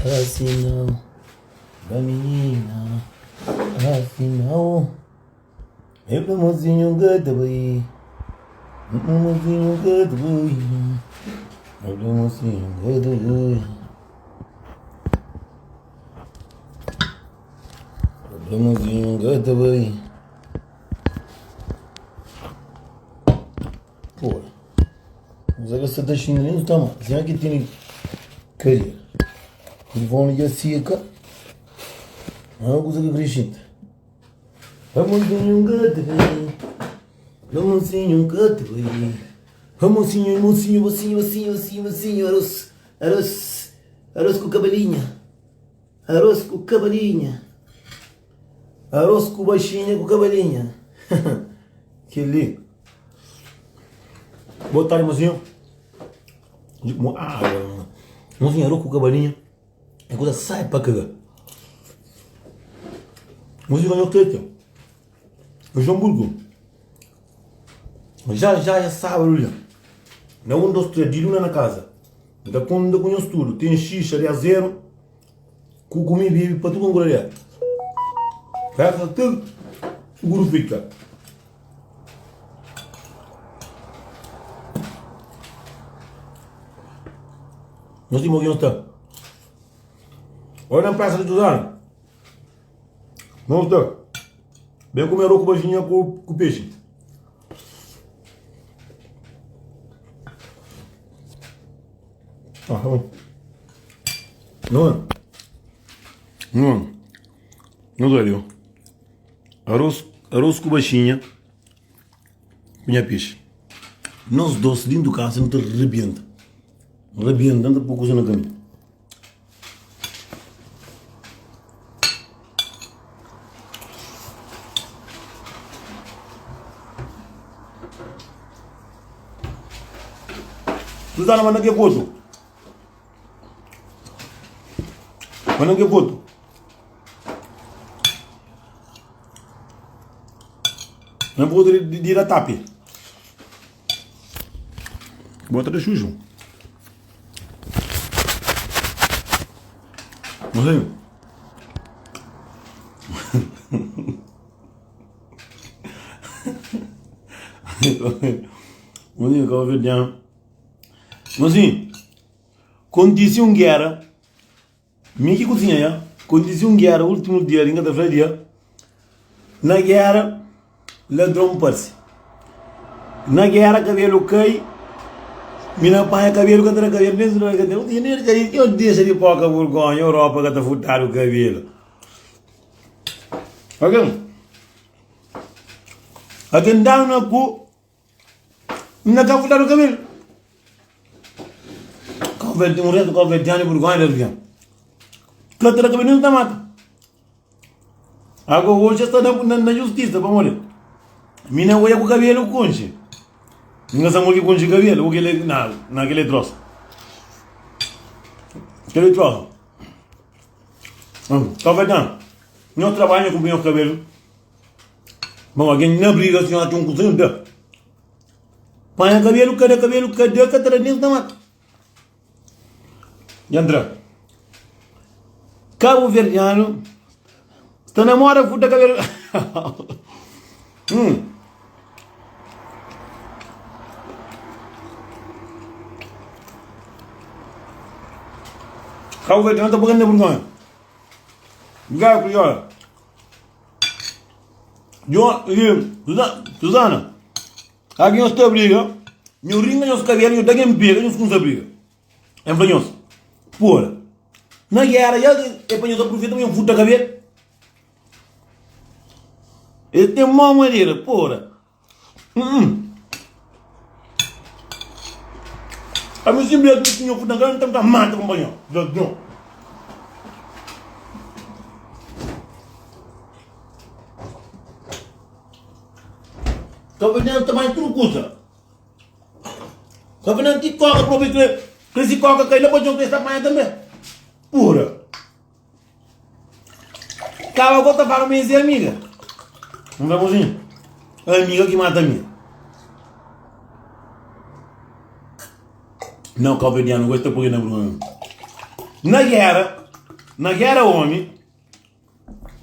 Assim não, ba menina, assim não. Eu pra mozinho gata bai, mozinho gata bai, eu pra mozinho gata bai. Eu pra mozinho gata bai. Pô, mas agora você tá xingando nem tá mal. Será que tem cadeira? Telefone já seca. Não é coisa que acrescenta. Ramonzinho gata bai, Ramonzinho gata bai. Ramonzinho, mocinho, mocinho, mocinho, mocinho, mocinho, arroz, arroz, arroz com cabelinha. Arroz ku kabalinha Arroz ku baixinha ku kabalinha Kel-li Boa tarde, mozinho Ah, mozinho, arroz ku kabalinha É kuza sai pa kaga Mozinho, ganhou treta Luxemburgo Já, já é sábado já Na 1, 2, 3, di luna na casa N ta konta ku nhos tudu Ten xixa di azeru Ku kumi bibi pa tudu ngularia Festa ti suguru fika. Nhos ti mo ki nhos ta Oi na prasa di Suzana Nhos ta Ben kume arroz ku baixinha ku pexi. Não, não, não dói. Arroz, arroz com baixinha, punha peixe. Nós dois dentro do casa não te rebenta. Rebenta, não te pouco na caminho. Suzana manda ke foto. Manda ke foto. Manda foto di, di, di ratapi. Bota de xuxu. Não sei. Mozinho, Cabo Verdeano. Mozinho, kontise un géra, mi ki kuzinha ya, kontise un géra últimu dia li, N ka ta fla dia, na géra ladron parse, na géra kabelu kai, mi na panha kabelu ka ta da kabelu, nen si ka ta da, nhos dexa di poka burgonha, Europa ka ta furtadu kabelu. Ok? Algen danu na ku N na ka furtadu kabelu. Kau Verde, un restu Kau Verdianu e burgonha di algen. Ka ta da kabelu nin ta mata. Ago oji es sta na, na, na justisa pamodi mi na oia ku kabelu konxe. Mi ka sa mo ki konxe kabelu, o kele na, na kele trosa. Kele trosa. Hum, Kau Verdianu, nhos trabalha, nhos kunpri nhos kabelu. Bom, algen na briga si atxa un kuza nhos da. Panha kabelu, kada kabelu, kada ka ta da nen ta mata. Dja ntra. Cabo Verdeano sta na moda furta kabelu. hum. Cabo Verdeano ta pagando na burgonha. Lugar crioula. Suzana, a ki nhos ta briga, nho ringa nhos kabelu, nho da ken pega, nhos kumsa briga. N fla nhos, pora, na gera ya é pa nhos apruveta pa nhos furta kabelu. Es ten mau manera, pora. Hum. Ami si briga ki nho furta kabelu, N ta mata kunpanheru. Ladron. Kabuverdianu ta panha tudu kuza. Kabuverdianu ti koka propi kre, kre si koka kai la pa txon kre sta panha tanbe. Pura. Kaba go ta fala ma es é amiga. N fla mozinhu, amiga ki mata mi. Nau, kabuverdianu gosi ta poi na burgonha. Na géra, na géra ómi,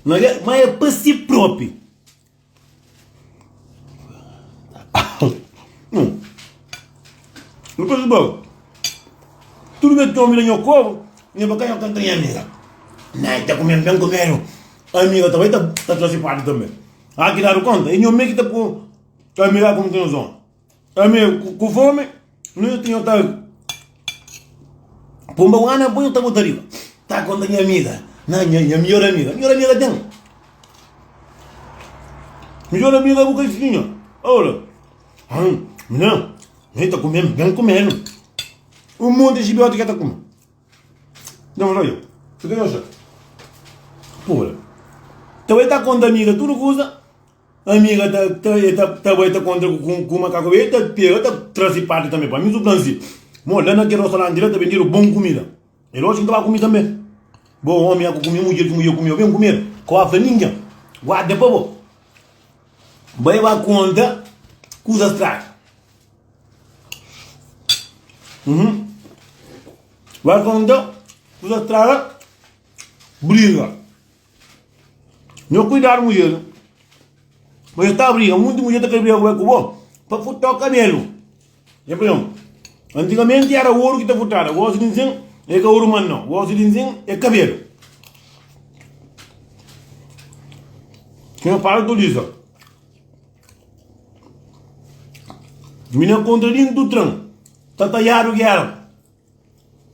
na géra, ma é pa si própi. Nu pensa ba, tudu bes ki ómi da nho kobu, nho ba ka nho kanta nha amiga. Na, el ta kume-m ben kumedu. Amiga ta bai ta tra si parti tanbe. A ki dadu konta, é nho mê ki ta pô amiga kume ku nhos ómi. Ami ku fomi, nho ta nho ta pumba un ana bo ta bota riba. Ta konta nha amiga, na nha nha midjor amiga. Midjor amiga ten. Midjor amiga bu ka tinha. Ora, hum, mina, mi ta kume ben kumedu. Un monti di xibiote ke ta kume. Nhos fla yo, fika nhos fla. Pura. Ta bai ta konta amiga tudu kuza. Amiga ta ta e ta ta bai ta kontra ku ku makaku e ta pega ta traze parti tanbe pa mi su flan si mo la na kel restaurante la ta bendedu bon kumida e loji ki ta ba kumi tanbe bo omi ya ku kumi mudjer ki mudjer kumi o ben kumedu ka ba fla ningen guarda pa bo bai ba konta kuza stradu uhum bai konta kuza straga briga. Nho kuidadu mudjer, pa nho ta briga, munti mudjer ta kre briga ku bo pa furtau kabelu. Nha primo, antigamenti era oru ki ta furtada, gosi di nsin e ka oru mas nau, gosi di nsin e kabelu. Nho para tolisa, mi na kontra dintu tren, ta taiadu ki era.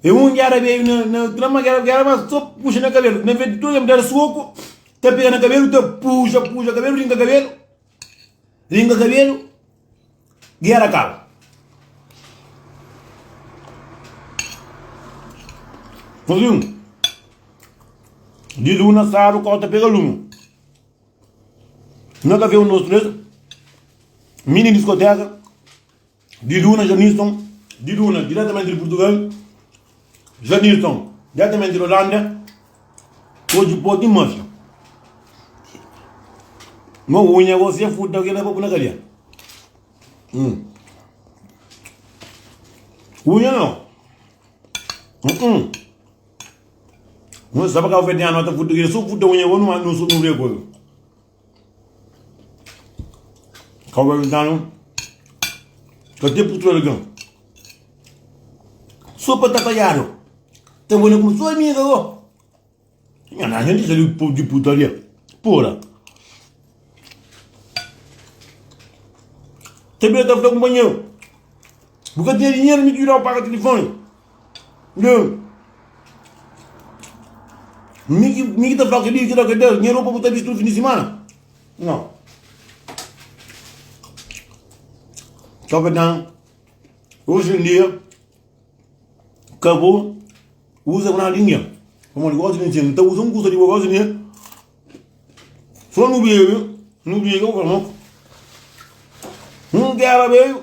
E un gera veio na na tra ma gera gera mas so puxa na cabelo na vez de tudo dar soco ta pega na cabelo ta puxa puxa cabelo rinca cabelo rinca cabelo gera acaba Mozinho di luna sábado kau ta pega lume na ka vê un dos três mini discoteca Di Luna Janilson Di Luna, diretamenti di Purtugal Janilson, diretamenti di Olanda Oji pô ti mafia Ma unha gosi é futa ki leba bu na kadia hum. Unha não uh -uh. Não sabe que o verdiano tá futa que só futa unha não não não vê coisa Kauverdianu ka ten putu algen So pa ta taiadu Ta bo na kuma so amiga go Nha na nha dixa di putaria Pora Ta bira ta fla kunpanheru Bu ka tinha dinheru mi ki djudau paga tilifoni Mi ki mi ki ta fla kel-li, kel-la, kel-la, nha ropa bu ta bisti tudu fin di simana? Nau. Só pa dan, oji en dia, ka bo uza ku nada di ningen. Pamodi gosi di ningen, N ta uza un kuza di bo gosi di ningen, só nu bebe, nu briga, bu fla, no, un gera beju.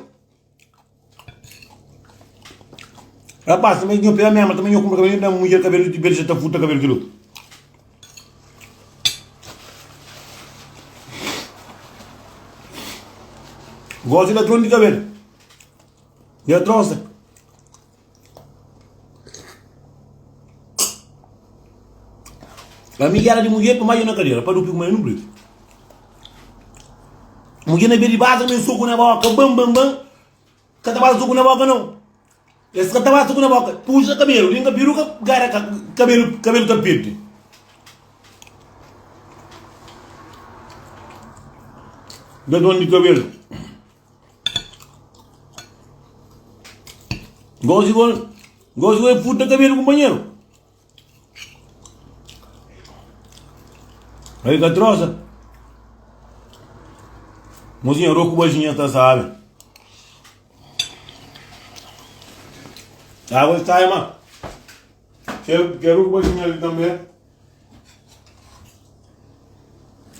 Rapaz, também nho pega mesmo, também nho compra cabelo, da mulher cabelo de beijo, tá futa cabelo de luto. Gosto de ladrão de cabelo. Já trouxe. Ami era de mulher pa mais na cadeira, pa dupi kuma no brito. Mulher na beira de base, me soco na boca, bam bam bam. Ka ta basa soco na boca não. Esse ka ta basa soco na boca, puxa cabelo, linga peruca, gara cabelo, cabelo ta perde. Ladrão de cabelo. Gosi gol, gosi gol furta kabelu kumpanheru. Aí ka trosa. Mozinha roku baixinha ta sabe. Água está aí, mano. Quero, quero com baixinha ali também.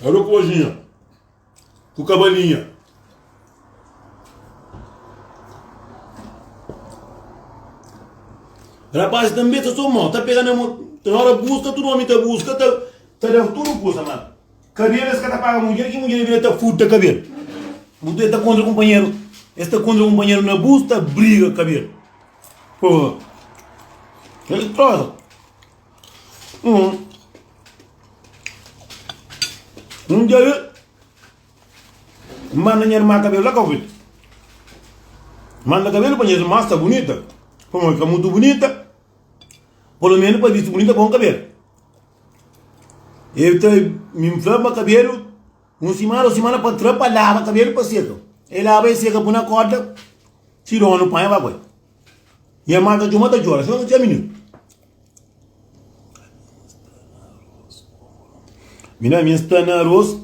Quero com baixinha. Ku kabalinha. Rapaz tanbe ta so mau, ta pega na mo, na ora buska tudu omi ta buska ta ta da tudu kusa ma kabelu es ka ta paga mudjer ki mudjer bira ta furta kabelu. Bu ta kontra kunpanheru, es ta kontra kunpanheru na bus ta briga kabelu. Porra. Es trosa. Un dia li, N manda nha irma kabelu la Kau Verde. Manda kabelu pa nha irma sta bunita. Pamodi ka mutu bunita, pelo menu pa bisti bunita bon kabelu. El ta mi N fla ma kabelu un simana dos simana pa tra pa laba kabelu pa seka. El laba el seka pui na korda, si donu panha ba ku el. Nha irma ta txoma ta txora, sima ta txoma mininu. Mina mi sta na arroz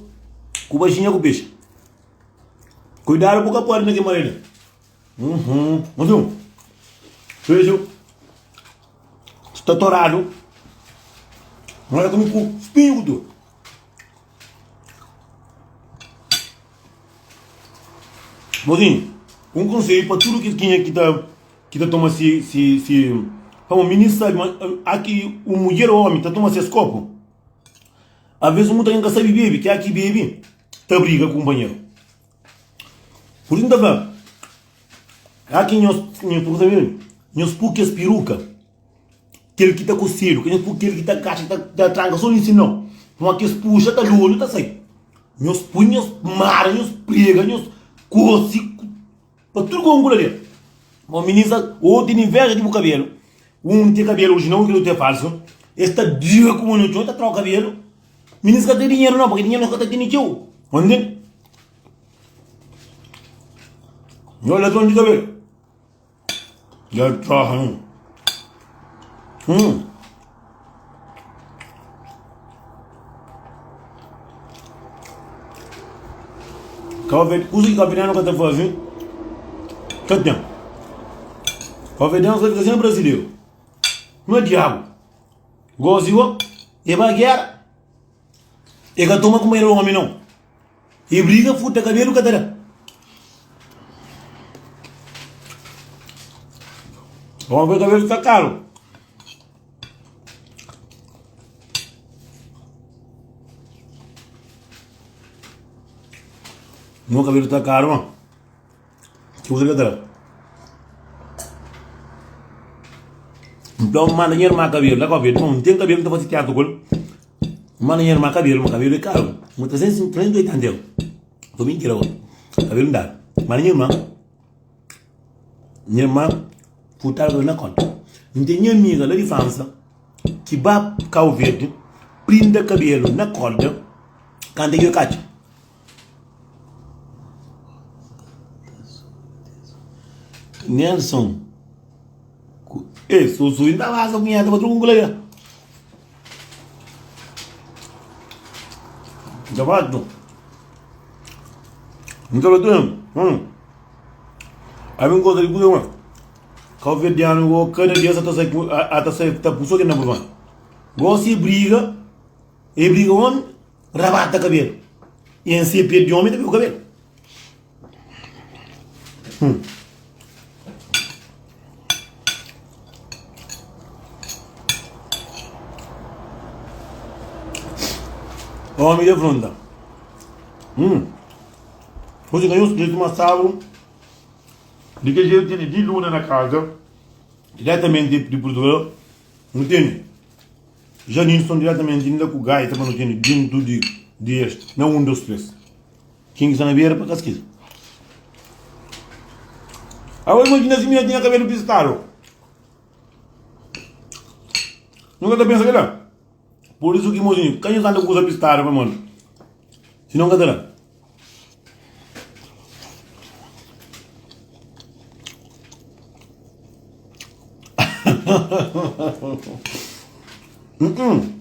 ku baixinha ku peixe. Cuidado bu ka pode na ki maré li. Uhum. Mozinho, peixe sta torado. Mas eu ku espinho ku tudo. Mozinho, um conselho para tudo que tinha que tá ki ta toma si si si pamo minis sabi ma aki un mudjer o omi ta toma ses kopu aves un ta ka sabi bebi ki aki bebi ta briga ku kunpanheru pur isu n ta fla aki nhos nhos pui kes peruka kel ki ta kosedu ka nhos pui kel ki ta kaxa ki ta tranka so li si nau pamodi kes puxa ta lolu ta sai nhos pui nhos mara nhos prega nhos kosi. Pa tudu ku un kula Bo minisa ou tene inveja di bu kabelu Un te kabelu orijinal un kel otu é falsu Es ta briga ku bo na txon ta trau kabelu Minisa ka ten dinheru nau pake dinheru nos ka ta tene txeu Bo ntende? Nho ladron di kabelu Dja troka Hum. Cabo kuza ki cabo-verdiano ka ta faze ka ten. Cabo-verdiano sa fika sima brasileru. Nha diabu. Gosi go e ba gera e ka toma kuma el omi nau. E briga furta kabelu ka ta da. Omi kabelu ta karu. Meu cabelo tá caro, mano. Que usa ka ta Então manda nha irmã cabelo, la cabelo, não tem cabelo, tá fazer teatro com ele. Manda nha irmã cabelo, mas cabelo é caro. Uma 380 euros. Tô mentira agora. Cabelo não dá. Manda nha irmã. Nha irmã furtadu cabelo na conta. N ten nha amiga la di França ki ba Cabo Verde prinda cabelo na corda kanta ki el katxa. Nelson ku eh Susu inda baza kunhada pa tudu ku la. Dja batu. Nta batu hum. Ami n gosta di kuza ma Cabo-verdiano go kada dia sa ta sai ku a ta sai ta puxa ken na burma. Gosi e briga e briga omi rabata kabelu. E N se pé di omi ta pega kabelu. Hum. Omi dja fronta. Hum. Hoje ganhou se jeito massalo. Di kel jeito tene di luna na casa, diretamente di Portugal, nu tene Janilson diretamente inda ku gaita pa nu tene dentu di di es na 1 2 3. Ken ki sta na bera pa kaskisa. Agora imagina si minha tinha cabelo pistado. Nunca ta pensa kela. Por isso ki mozinho, ka nhos anda ku kusa pistado pa mano. Senão ka ta da. Hum.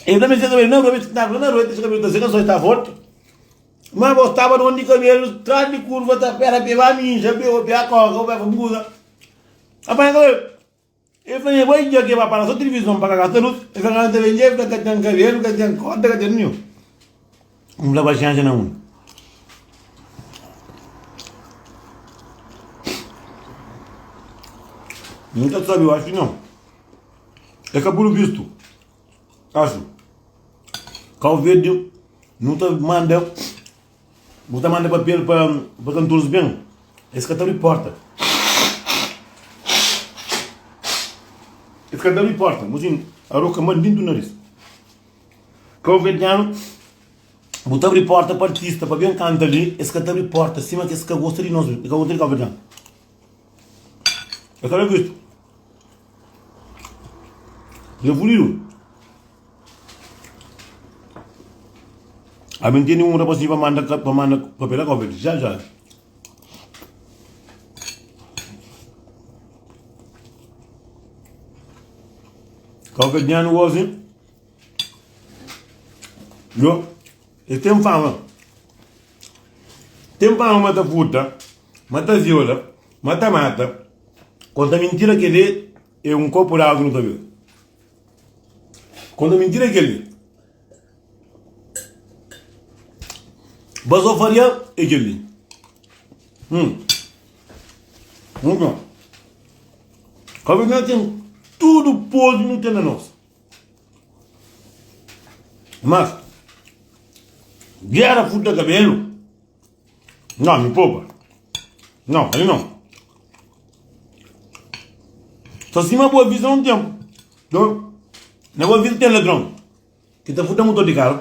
Ele também se cabelo, não, na na rua, esse cabelo tá seca, só está forte. Mas gostava de onde cabelo, traz de curva, tá pera, pega a minha, pega, pega a coca, pega a muda. Apanha cabelo. El fla, Nha bai dja ke ba para so tilivizon pa ka gasta lus. El fla, Ka ta ben dja. El fla, Ka ten kabelu, ka ten korda, ka ten ninhun. N fla, Paxénxa na undi? N ka sabe, eu acho que não. É ka puru vistu. Acho. Cabo Verde nu ta manda, bu ta manda papel pa pa kantores ben, es ka ta abri porta. Es ka ta abri porta. Bu sin. Aroka mal dintu naris. Kauverdianu bu ta abri porta pa artista pa ben kanta li, es ka ta abri porta sima ki es ka gosta di nos, es ka gosta di kauverdianu. Es ka da vistu. Dja fudidu. Ami N tene un rapasinhu pa manda pa manda papel la Kauverdi já já. Kauverdianu gosi yo es ten fama ten fama ma ta furta ma ta viola ma ta mata konta mintira keli é un kopu d'agu nu ta bebe konta mintira keli bazofaria é keli hum nton Kauverdianu ten tudu podri nu ten na nos Mas gera furta kabelu Não, mi popa Não, ali não Só sima Boa Vista um tempo Então, na Boa Vista tem ladrão Ki ta furta motor di karu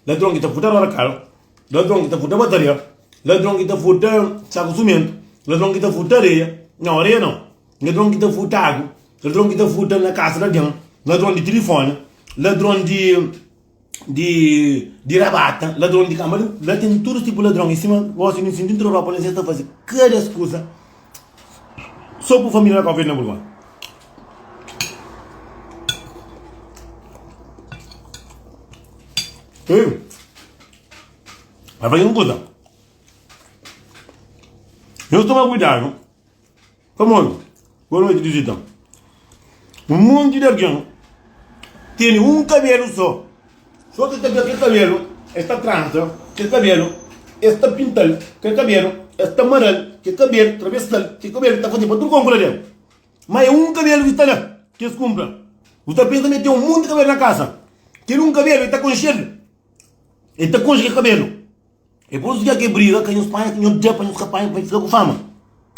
Ladrão ki ta furta roda karu Ladrão ki ta furta bataria Ladrão ki ta furta saku sumentu Ladrão ki ta furta areia Não, areia não Ladron ki ta furta agu, ladron ki ta furta na kasa di algen, ladron di tilifoni, ladron di di di rabata, ladron di kama. La ten tudu tipu ladron. I sima gosi mi sinti ntra Europa, es ta faze kada es kuza so pa familia la ka ofende na burgonha. Ei, pa faze un kuza, nhos toma kuidadu. Pamodi? Boa noiti Dizita. Un monti di algen tene un kabelu so. So ki ta kel kabelu es ta transa, kel kabelu es ta pinta-l, kel kabelu es ta mara-l, kel kabelu trabesa-l, kel kabelu ta faze pa tudu konku la den. Ma e un kabelu ki sta la ki es kunpra. Bu ta pensa ma e ten un monti kabelu na kasa. Kel un kabelu e ta konxe-l. E ta konxe kel kabelu. É por isso que briga ka nhos panha, nhos da pa nhos ka panha pa nhos fika ku fama.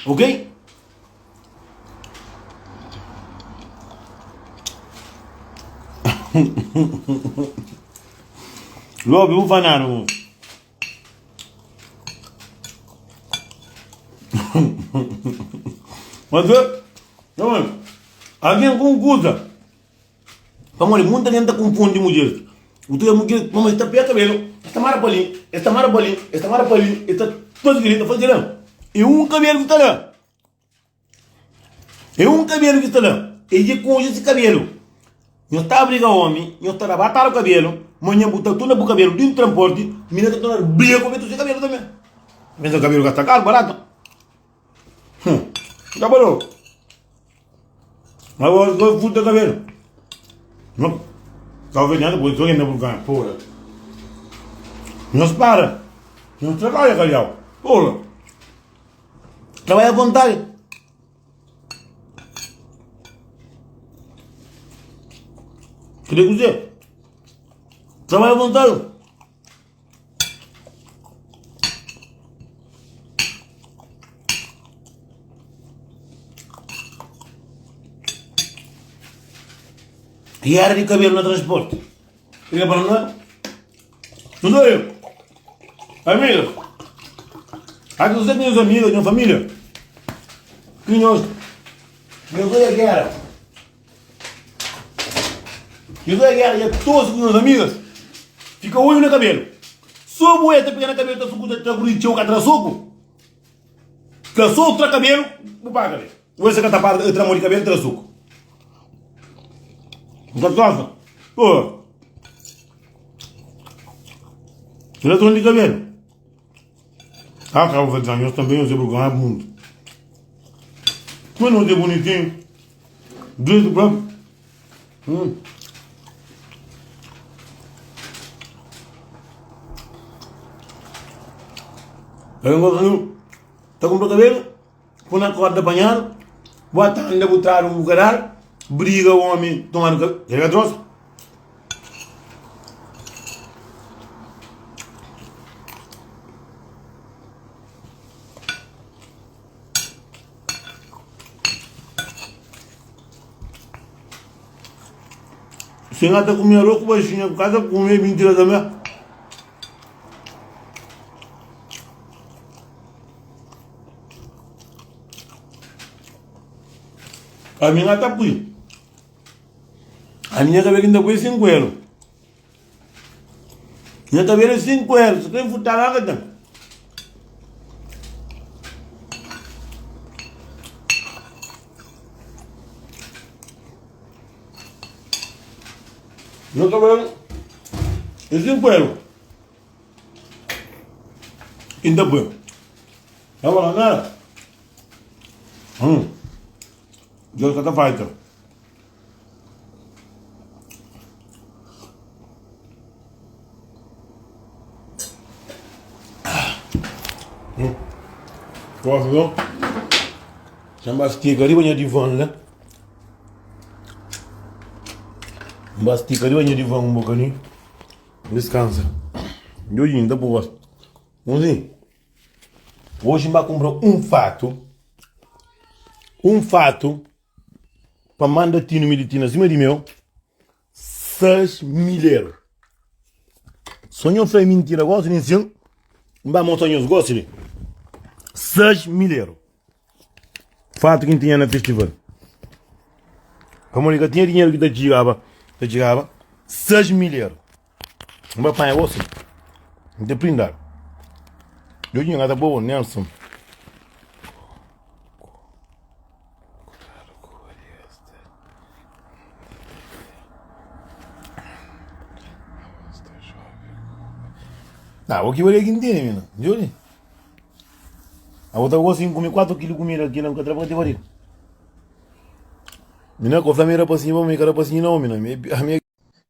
Ok? Lobi bu fanadu mo. Mas é, alguém com kuza. Pamodi munta algen ta konfundi mudjeris. Bu ta odja mudjer, mama es ta pega kabelu, es ta mara pa li, es ta mara pa li, es ta mara pa li, es ta faze kel-li, ta faze kel-la. É un kabelu ki sta la. É un kabelu ki sta la. E dja konxe si kabelu. Nhos ta abriga omi, nhos ta rabatadu kabelu, manhan bu ta torna bu kabelu dintu tranporti, mina ta torna briga ku bu si kabelu tanbe. Pensa kabelu ka sta karu, baratu. Hum, ka balor. Agora só furta cabelo. Não. Talvez nada, pois só ainda por ganhar, porra. Nós para. Nós trabalha, calhau. Porra. Trabalha à vontade. Queria dizer. Trabalha à vontade. E era di kabelu na transporti. Fica pa lá. Tudo aí. Amigas. Aqui você tem as amigas, minha família. Que nós. Meu sonho é guerra. Nhos oi gera dja tosi ku nhos amigas fika oiu na kabelu so bu ta pega na kabelu ta sukuta ta bri txeu ka tra soku tra soku tra kabelu bu paga be oi sa ka ta para tra mo di kabelu tra soku nka tosa po ladron di kabelu ah ka bu fa nhos tambe nhos é burgonha bu mundu kuma nhos é bonitinhu Dretu propi. Hum. Eu gosto ta kumpra kabelu, pui na korda panhadu, bota anda bu tradu bu kadadu, briga omi tomadu kabelu, kel ka trosa. Si N ta kume arroz ku baixinha ku ka ta kume mintira tanbe. Ami N ta pui. Ami nha kabelu N ta pui 5 ero. Nha kabelu é 5 ero. Si kre furta la ka ten. Nha kabelu é 5 ero. N ta pui. Ka fala nada. Hum. Deus ka ta falta. Hum. Gosto, não? Chama stika riba nha divan lá. Ba stika riba nha divan um bocadinho. Descansa. Djodjinho ta pô gosto. Mozinho. Hoje N ba kunpra un fatu, un fatu pa manda Tino Militina sima di meu, 6 mil euro. So nho fla é mintira gosi nin sin, N ba mostra nhos gosi li. 6 mil euro. Fatu ki N tinha na festival. Pamodi ka tinha dinheru ki ta txigaba, ta txigaba 6 mil euro. N ba panha gosi, N ta prindadu. Djobi nha ta bobo Nelson. Nah, o ki bali ki N tene mina. Djobi. Abo ta gosi N kume 4 kilu kumida ki N ka tra pa ka te bariga. Mina ko fla mi rapasinhu pa mi ka rapasinhu nau mina. Mi ami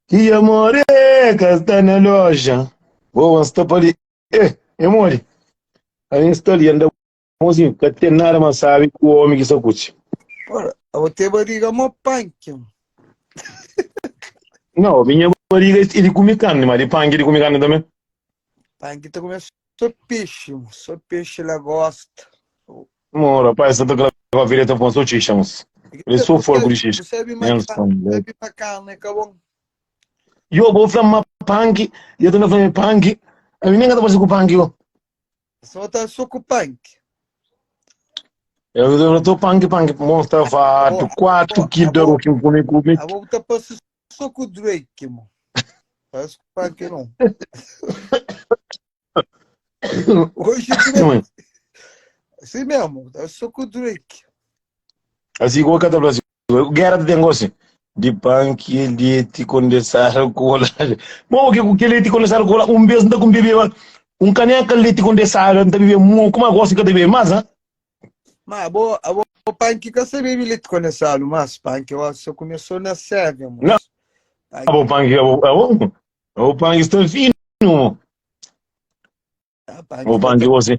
Ki amor é ka sta na loja. Boa, N sta pa li. Eh, é modi? Ami N sta li, anda mozinhu, ka ten nada más sábi ku omi ki sa kutxi. Ora, abo te bariga mo panki. Nau, mi nha bariga é di kume karni, ma di panki é di kume karni tanbe. Panki ta kume so pexi, so pexi la gosta. Mo, rapaz, sa ta kla pa vida ta pon so txixa, mos. El é so forku di xixa. Bu sabe ma Nelson, sabe ma karni é ka bon. Yo, bo fla ma panki, yo ta fla ma panki. Ami nem ka ta parse ku panki, yo. So ta so ku panki. Eu eu tô panki, panki, mostra fato, 4 quilos de arroz que eu comi, comi. Abo ta parse so ku Drake, mo. Parece ku panki não. Hoje Drake. Assim mesmo, eu sou com o Drake. Assim igual que tá assim, guerra de negócio de punk, leite condensado, cola. Bom, o que que leite condensado, cola, um beijo não tá com bebê, um caneca leite condensado, não tá bebê, como eu gosto que tá bebê, mas, hein? Mas abo, abo punk que você bebe leite condensado, mas punk eu acho que começou na Sérvia, moço. Não, abo punk, abo, abo, O punk está fino. O punk você.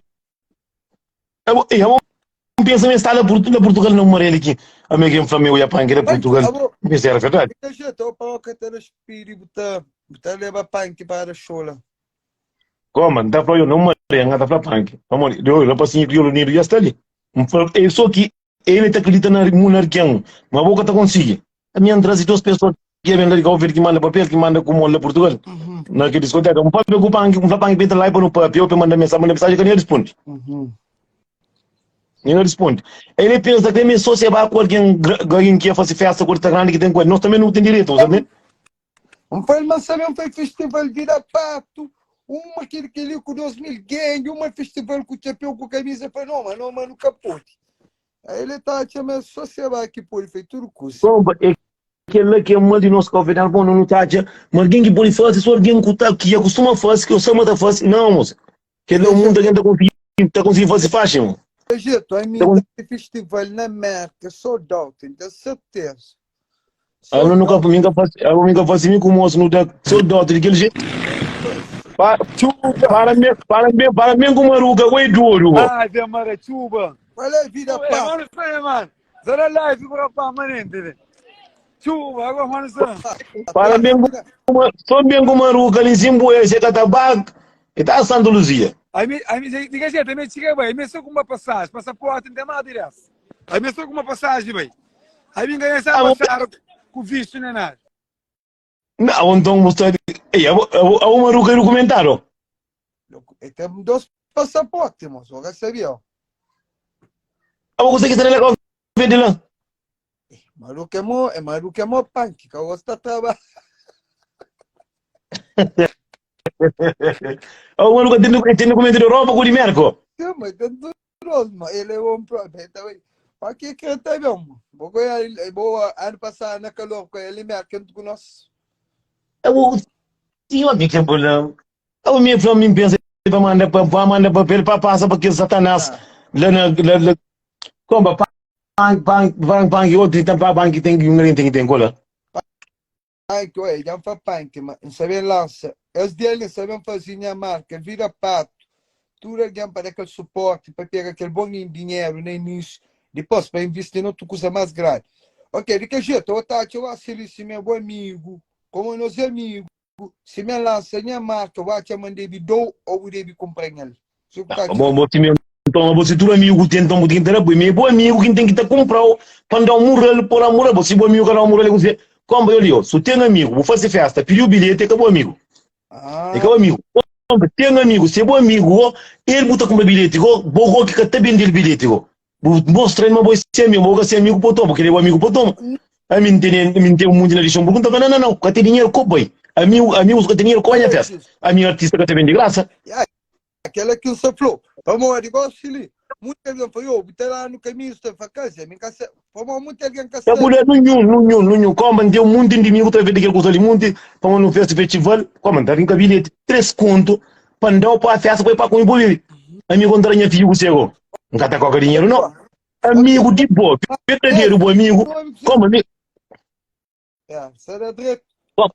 Eu, eu penso em estar na Portugal não morrer aqui. A minha quem família ia punk da Portugal. Mas era verdade. Como? Não tá falando, eu não morrer, não tá falando punk. Vamos, eu rapazinho crioulo unido já está ali. É só que ele tá acredita na monarquia, mas boca tá conseguir. A minha trazi duas pessoas que é bem de Cabo Verde que manda papel, que manda com lá Portugal. Uhum. Na que discoteca, um papel com panque, um panque entra lá e põe no papel, para mandar mensagem, manda mensagem que nem responde. Uhum. Nem responde. Ele pensa que é só se vai com alguém, alguém que ia fazer festa com outra grande que tem com ele. Nós também não temos direito, sabe? Um foi lançamento, foi festival Vida Pato, uma aquele que ali com 2000 gang, uma festival com chapéu com camisa, foi não, mas não, mas nunca pôde. Aí ele tá chamando só se vai aqui pôde, foi tudo curso. Bom, é aquele que é mal de nós convidar, bom, não tá já, mas alguém que pode fazer, só alguém que tá, que acostuma fazer, que eu sou tá fazer, não, moço. Que é o mundo que tá conseguindo, tá conseguindo fazer fácil, moço. Egito, a mim Então- tem festival na América, sold out, tenho certeza. Eu nunca, nunca faço, eu nunca faço nem com o moço, não dá, sold out daquele jeito. Para, para bem, para bem, para bem com maruca, oi duro. Ah, Zé Marachuba. Qual é a vida, É, pá? mano, sai, mano. Zara live para pá, manente. Chuba, agora, mano, sai. Para bem com, só bem com maruca, ali em Zimbué, você catabac, e tá Santa Luzia. Aí me, aí me, diga gente, aí me chega bem, aí me só com uma passagem, passaporte, não tem mais direto. Aí me só com uma passagem, bem. Aí me ganha essa Ah, passagem com visto nem nada. Nau, nton bu sta. Ei, abo, abo, abo maruka é dokumentadu? E tem dos passaporte, moço. Eu sabia. Abo kuse ki sta na Cabo Verde lá? Maruca é mo, é maruca é mo punk, que eu gosto de trabalhar. Abo maruka tem, tem documento de Europa com de Merco? Sim, mas tem tudo, mas ele é um próprio. Também. Aqui que tá bem, vou vou ano passado na calor com ele Merco com nós. Abo, tinha uma que problema. Abo minha fala, me pensa para mandar para mandar papel para passa para aquele satanás Ah. lá na lá, lá como pan pan pan pan outro tem pan pan que tem que um tem que tem cola. Punk, ué, já foi punk, mas não sabia lança. Eles dele sabem fazer minha marca, vira pato. Tudo alguém para dar aquele suporte, para pegar aquele bom dinheiro no início, depois para investir noutra coisa mais grande. Ok, de que jeito? Eu tá, eu acho ele se meu bom amigo, como nós é amigo, se me lança minha marca, eu acho que mandei dou ou deve comprar nele. Se eu tá, Bom, bom, se meu então, você tudo amigo tem então tem que ter meu bom amigo quem tem que ter comprar para dar um mural por um mural, você bom amigo que dá um mural você como eu li, se tem amigo, vou fazer festa, pediu o bilhete, é que é bom amigo. Ah. É que é bom amigo. Tem amigo, se é bom amigo, ele bota comprar bilhete, go que tá vender bilhete, go. Mostra ele, mas vou ser amigo, vou ser amigo por porque ele é bom amigo por A mim tem, a mim tem um monte na lição, pergunta, não, não, não, que tem dinheiro, co boy. Amigo, amigos que tem dinheiro, co a festa. A minha artista que te vende graça. Aquela que você falou, vamos, igual ali. Muita gente falou, eu vou lá no caminho, você vai casa, minha casa, vamos, muita gente que Eu mulher, nenhum, nenhum, nenhum. Como deu muito inimigo, tá vendo aquele coisa ali, muito, como no festival, como tá vindo bilhete, três conto, para dar para a festa, para ir para com o boi. Amigo, não tinha filho, você, não tá com dinheiro, não. Amigo de boa, verdadeiro bom amigo, como amigo. É, será direito.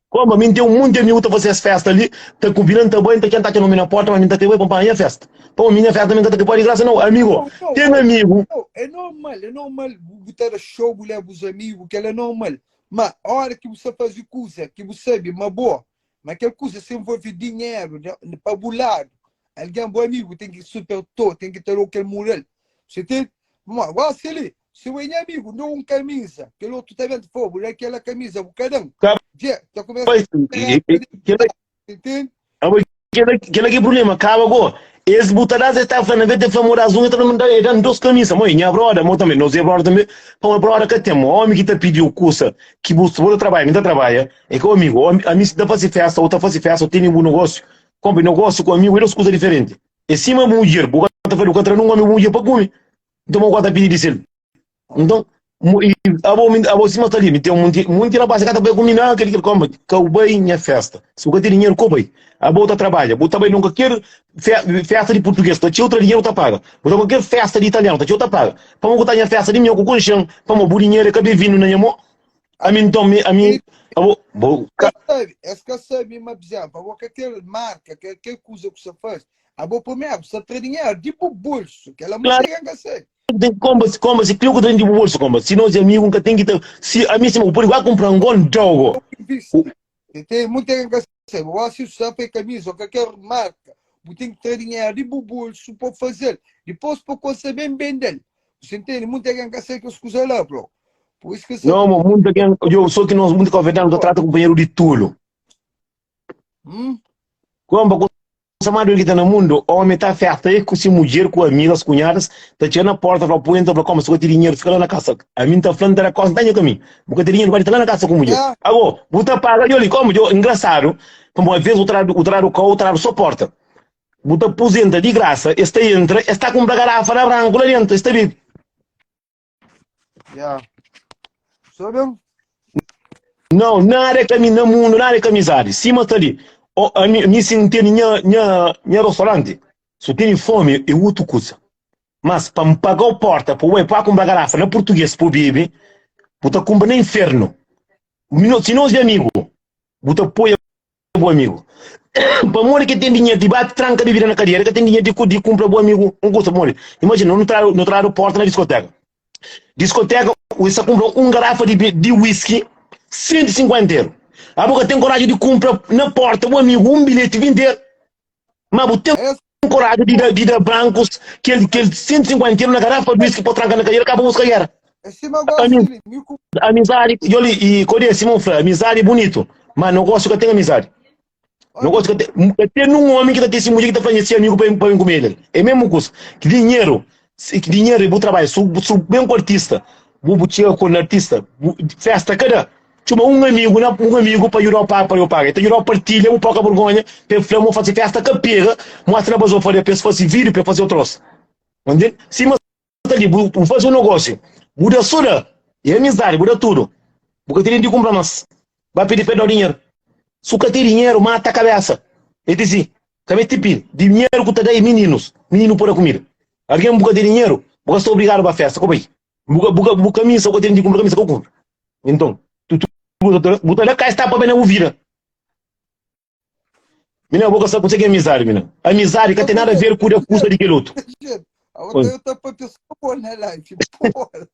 Como a mim tem um monte de amigo que tá fazendo as festas ali, tá convidando, tá bem, tá quem tá aqui no na porta, mas mim tá que vai para a minha festa. Pô, minha festa também tá que pode de graça, não. Amigo, Não, não, tem não, amigo. Não, é normal, é normal botar show, leva os amigos, que ela é normal. Mas a hora que você faz coisa, que você sabe, uma boa, mas aquela coisa se envolve dinheiro, para o lado. Alguém bom amigo tem que super to, tem que ter aquele moral. Você tem, mas agora se ele, se o amigo não um camisa, aquele outro também fogo, aquela camisa, o cada um. Tá. Já começa a entende? Aquele aquele que problema, acaba agora. Esse botadaz está falando, vez de falar azul, então não dá, dando duas camisas, mãe, minha brother, mãe também, nós é brother também, pô, uma brother que tem, um homem que tá pediu curso, que você você trabalha, não trabalha, é que o amigo, a mim se dá fazer festa, ou tá fazer festa, ou tem um negócio, compre negócio com amigo, é duas coisas diferentes. E cima mulher, o cara tá falando, o cara não homem mulher para comer, então o cara tá pedindo dizer. Então, e abo abo cima tá ali, tem um monte, monte rapaz que tá bem comigo, não, aquele que come, que o bem minha festa. Se o cara tem dinheiro, come. A bota trabalha, bota bem nunca quer festa de português, tá tinha outro dinheiro tá paga. Bota qualquer festa de italiano, tá tinha outra paga. Para botar minha festa de minha com colchão, para mo dinheiro que vindo na minha mão. A mim então, a mim, abo, bo, Esse que sabe, mas por exemplo, aquele marca, aquele coisa que você faz, a boa primeiro, você tem dinheiro, tipo bolso, que ela não Claro. tem que ser. Tem como, como se clico dentro do bolso, como se nós amigos nunca tem que ter, se a mim se o vai comprar um jogo. Tem muita gente que sabe, eu acho que você faz camisa, ou qualquer marca, você tem que ter dinheiro de bolso para fazer, depois para conseguir bem vender. Você entende? Muita gente que sabe que as coisas lá, bro. Por isso que você... Não, mas muita gente, eu sou que nós muito convidamos, trata companheiro de tulo. Hum? Como chamado que tá no mundo, homem tá festa aí com se mulher, com amigas, cunhadas, tá tirando na porta, fala, põe, entra, como se eu dinheiro, fica lá na casa. A mim tá falando da cosa, tá caminho. Porque tem dinheiro, vai estar lá na casa com mulher. Ah. Agora, botar paga, eu ali, como, eu, engraçado, como às vezes o trago, o trago, o trago só porta. Botar aposenta de graça, este entra, está com uma garrafa na branca lá dentro, está bem. Yeah. Sabe? Não, nada é caminho no mundo, nada é amizade. Cima tá ali. Oh, a mim, mim se não tem minha, minha, minha restaurante, se eu tenho fome, é outra coisa. Mas para me pagar o porta, para eu para comprar garrafa na português, para beber, vou comprar no inferno. Se nós é amigo, vou apoia bom amigo. Para morrer que tem dinheiro de bate tranca de vida na cadeira, que tem dinheiro de, de comprar bom amigo, um custa morrer. Imagina, não trago, não trago porta na discoteca. Discoteca, você compra um garrafa de, de whisky, 150 euros. A boca tem coragem de comprar na porta, um amigo, um bilhete 20 euros. Mas você tem É coragem de dar, de dar brancos, que ele, que ele 150 euros na garrafa de whisky para trancar na cadeira, acaba buscar guerra. Esse negócio, Amigo. ele, me Amizade, e olha, e quando é Simão Fla, amizade é bonito. Ma nogósiu ka ten amizadi. Nogósiu ka ten, ka ten nun omi ki ta ten si mudjer ki ta fla nha si amigu pa pa ben kume el. É mesmu kusa. Ki dinheru, si ki dinheru é bu trabadju. Su su ben ku artista, bu bu txiga ku artista, bu festa ka da. Txoma un amigu na un amigu pa judau paga pa eu paga. El ta judau partilha, bu poka burgonha pa el fla mo fasi festa ka pega, mostra na bazofaria pa es fasi vídiu, pa es fasi otros. Ntende? Sima sta li, bu bu fasi un nogósiu, bu da so da, é amizadi, bu da tudu. Bu ka tene di kunpra mas. Ba pidi pa el dau dinheru. Su ka ten dinheru, mata kabesa. El di si, Ka meste pidi. Dinheru ku ta da é mininus. Mininu pode da kumida. Algen bu ka ten dinheru, bu ka sta obrigadu ba festa, ka bai. Bu ka, bu ka, bu kamisa, bu ka ten di kunpra kamisa, ka kunpra. Enton, tu, tu, bu ta da ka sta pa ben na bu vida. Mina, bu ka sa kuse ki é amizadi, mina. Amizadi ka ten nada a ver ku da kusa di kel otu. Oi. Eu tô pra pessoa boa na live, porra.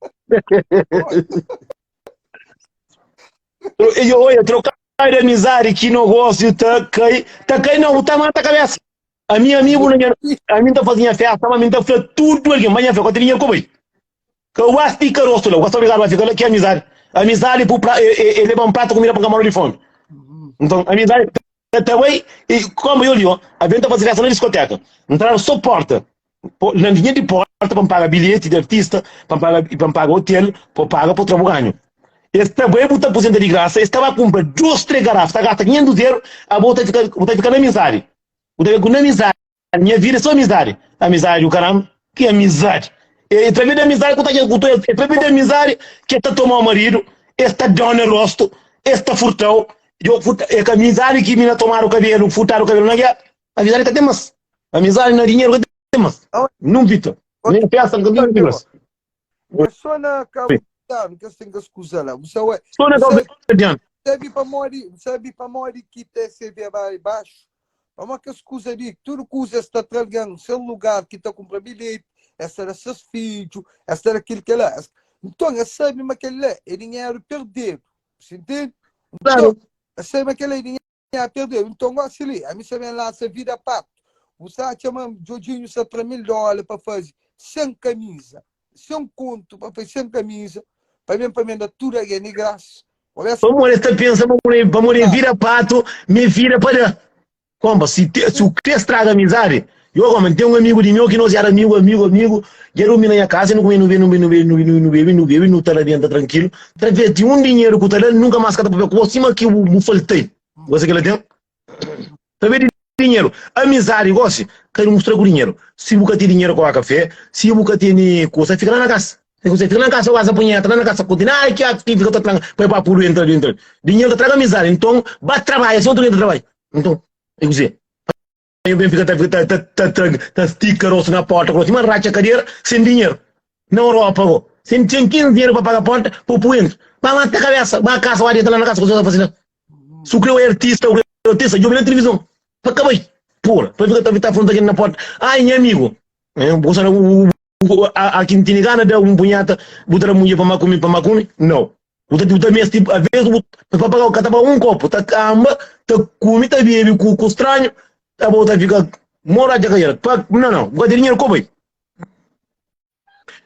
Oia, trocar de amizade ki negócio ta kai, ta kai não, ta mata a cabeça. A minha amigo, na minha, a mim tá fazendo festa, mas a mim tá fla tudo alguém, mas minha fé, quando dinheiro como Ka bu ba stika rostu la, bu ka sta obrigadu ba fika la, ki amizadi? Amizadi bu pra, e, e, e leba un pratu kumida pa N ka mora di fomi. Nton, amizadi ta, ta bai, e komu eu li, ó, aben ta faze festa na diskoteka, N tradu so porta, po, na linha di porta pa N paga bilheti di artista, pa N paga, pa N paga otel, pa N paga pa tra bu ganhu. Es ta bai, bu ta apuzenta di grasa, es ta ba kunpra dos, tres garafa, ta gasta 500 eru, abo bu ta fika, bu ta fika na amizadi, bu ta fika ku na amizadi. Nha vida é só amizadi. Amizadi o caramba. Que amizadi? É através de amizadi que tá que é através de amizadi que tá tomar o marido, está dando rosto, está furtão. Eu furta, é que amizade que mina tomar o cabelo, furtar o cabelo na guerra. Amizade que tem mais. Amizade na dinheiro que tem mais. Não Vitor. Nem festa que tem mais. É só na Cabo Verdeano que eles têm que escusar lá. Você, ué, Só na Cabo Verdeano. Sabe para modi, sabe para modi que TCV vai baixo? Pamodi kes kuza li, tudu kuza es ta tra algen sen lugar ki ta kunpra bilheti, es ta da ses fidju, es ta da kel kel-la. Nton, es sabe ma kel-la é dinheru perdedu. Bu intende? Nton, es sabe ma kel-la é dinheru perdedu. Nton, gósi li, ami sta ben lansa vida patu. Bu sta atxa ma Djodjinhu sta tra 1000 dóla pa faze sen kamiza, sen kontu pa faze sen kamiza, pa ben pa ben da tudu algen di grasa? Pamodi es ta pensa ma pamodi e vira pato, ma e vira pa da. Kompa, si te, si u kre straga amizadi, yo koma, N ten un amigu di meu ki nos era amigu, amigu, amigu, dja durmi na nha kasa, nu kume, nu bebe, nu bebe, nu bebe, nu bebe, nu bebe, nu ta rabenta trankilu, traves di un dinheru ku ta da, nunka mas ka ta papia ku bo, sima ki bu faltai. Gosi kila ten? Traves di dinheru. Amizadi gosi ka di mustra ku dinheru. Si bu ka ten dinheru ka ba kafé, si bu ka tene kusa, fika la na kasa. Fika na kasa, wasa punheta la na kasa, kontinua, ai ki ki fika ta tranka, pai pa puru entra entra. Dinheru ta traga amizadi, nton ba trabadja, si otu algen ta trabadja. Nton, é kuzê? Pa ben fika ta ta ta ta ta ta stika rostu na porta, ku sima ratxa kadera, sen dinheru. Na Europa go, sen ten 15 dinheru pa paga porta, pa pu entra. Ba mata kabesa, ba kasa, ba deta la na kasa, kuzê ta fasi la? Su kre é artista, o kre artista, djobe na tilivizon. Pa ka bai. Pura. Pa fika ta ta afronta ken na porta. Ai, nha amigu. Bu sa a ki tene gana da un punheta, bu ta da mudjer pa ma kume, pa ma kume? Nau. Bu ta bu ta mesti, a ves bu pa paga ka ta paga un kopu, ta kamba, ta kume, ta bebe ku ku stranhu, abo ta fika mora dja ka Pa, não, não, bu ka ten dinheru, ko bai.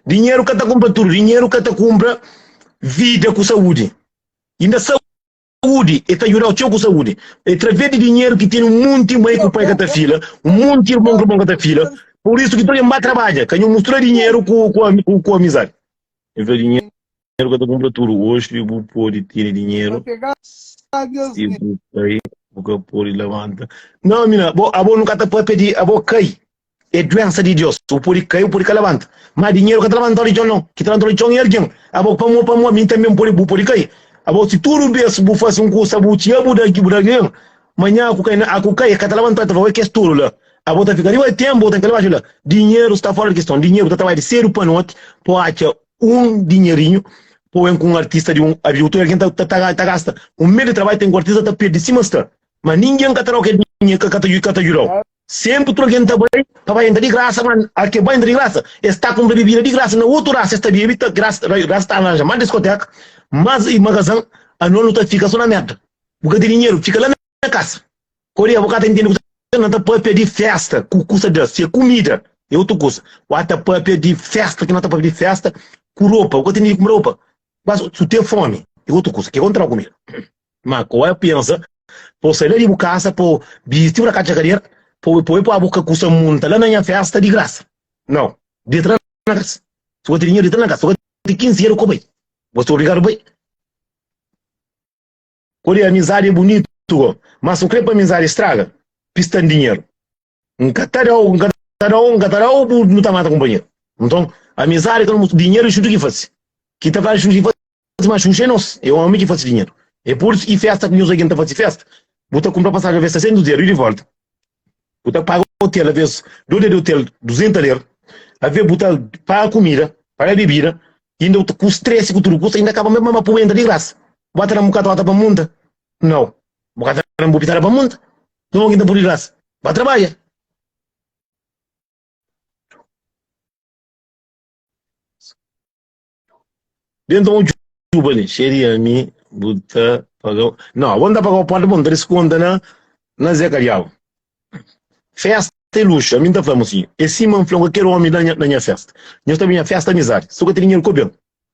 Dinheru ka ta kumpra tudu, dinheru ka ta kumpra vida ku saúdi. Inda saúdi, e ta djudau txeu ku saúdi. É através di dinheru ki ten un monti mai ku pai ka ta fila, un monti irmon ku irmon ka ta fila. Pur isu ki tudu ba trabadja, ka nhu mustra dinheru ku, ku, ku, ku amizadi. E fla dinheru ka ta kumpra tudu. Oxi bu pode tene dinheru, si bu kai, bu ka pode labanta. Não, mina, bo, abo nu ka ta papia di abo kai. É duensa di Deus. Bu pode kai, bu pode ka labanta. Má dinheru ka ta labanta-u di txon, nau. Ki ta labanta-u di txon é algen. Abo, pamó, pamó, ami tanbe N pode, bu pode kai. Abo, si tudu bês bu fase un kusa, bu txiga, bu da, bu da algen, manhã ku kai, a ku kai, ka ta labanta-u, el ta fla, Oi, kes tolu la. Abo ta fika riba di tenpu, bu ta fika li baxu la. Dinheru sta fora di kiston. Dinheru ta trabadja di sedu pa noti pa atxa un dinherinhu pa ben ku un artista di un abiu. Tudu algen ta, ta, ta gasta un mês di trabadju, ten ku artista ta perde sima sta. Ma ningen ka ta da-u kel dinheru, ka ta, ka ta djuda-u. Senpri tudu algen ta bai pa bai entra di grasa, ma al ke bai entra di grasa, es ta kunpra bibida di grasa na otu rasa, es ta bebe, ta grasa, rasa ta aranja mas diskoteka, mas magazan, anos nu ta fika so na merda. Bu ka ten dinheru, fika la na kasa. Koria, bu ka ta intende kusa, na ta papia di festa ku kusa da, si é kumida é otu kusa. Bu ta papia di festa, ki na ta papia di festa ku ropa, bu ka ten dinheru di kunpra ropa, mas su ten fomi é otu kusa, ke kontra kumida. Ma ko bai pensa po sai la di bu kasa po bisti bu na katxa kadera po poi po abu ka kusa munta la na nha festa di grasa. Nau, dita la na kasa. Si bu ka ten dinheru dita la na kasa. Si bu ka ten 15 eru ko bai. Bu sta obrigadu bai. Kodi amizadi é bunitu go, ma si bu kre pa amizadi straga, pista-m dinheru. N ka ta da-u, N ka ta da-u, N ka ta da-u, bu nu ta mata kunpanheru. Nton, amizadi ka nu dinheru é xuxu ki fase. Ki ta fla xuxu ki fase, ma xuxu é nos, é omi ki fase dinheru. É pur isu ki festa ku nhos algen ta fase festa, bu ta kunpra pasajen aves 600 eru i di volta. Bu ta paga otel aves, 2 dia di otel 200 eru, aves bu ta paga kumida, paga bebida, inda bu ta ku stresi ku tudu kusa, inda kaba ma ma bu entra di grasa. Bu ta da un katota pa munta? Nau. Bu ka ta da bu pitada pa munta? Numa ki ta pudi grasa? Ba trabadja. Dentro un txuba li, xeri ami bu ta pagau. Não, bu ta pagau porta, bu ta desconta na na Zé Cadiabo. Festa é luxo, ami ta fla mocinho. É sima n fla qualquer homem na nha, na nha festa. Nhos ta binha festa amizade. Se bu ka ten dinheiro, ko ben.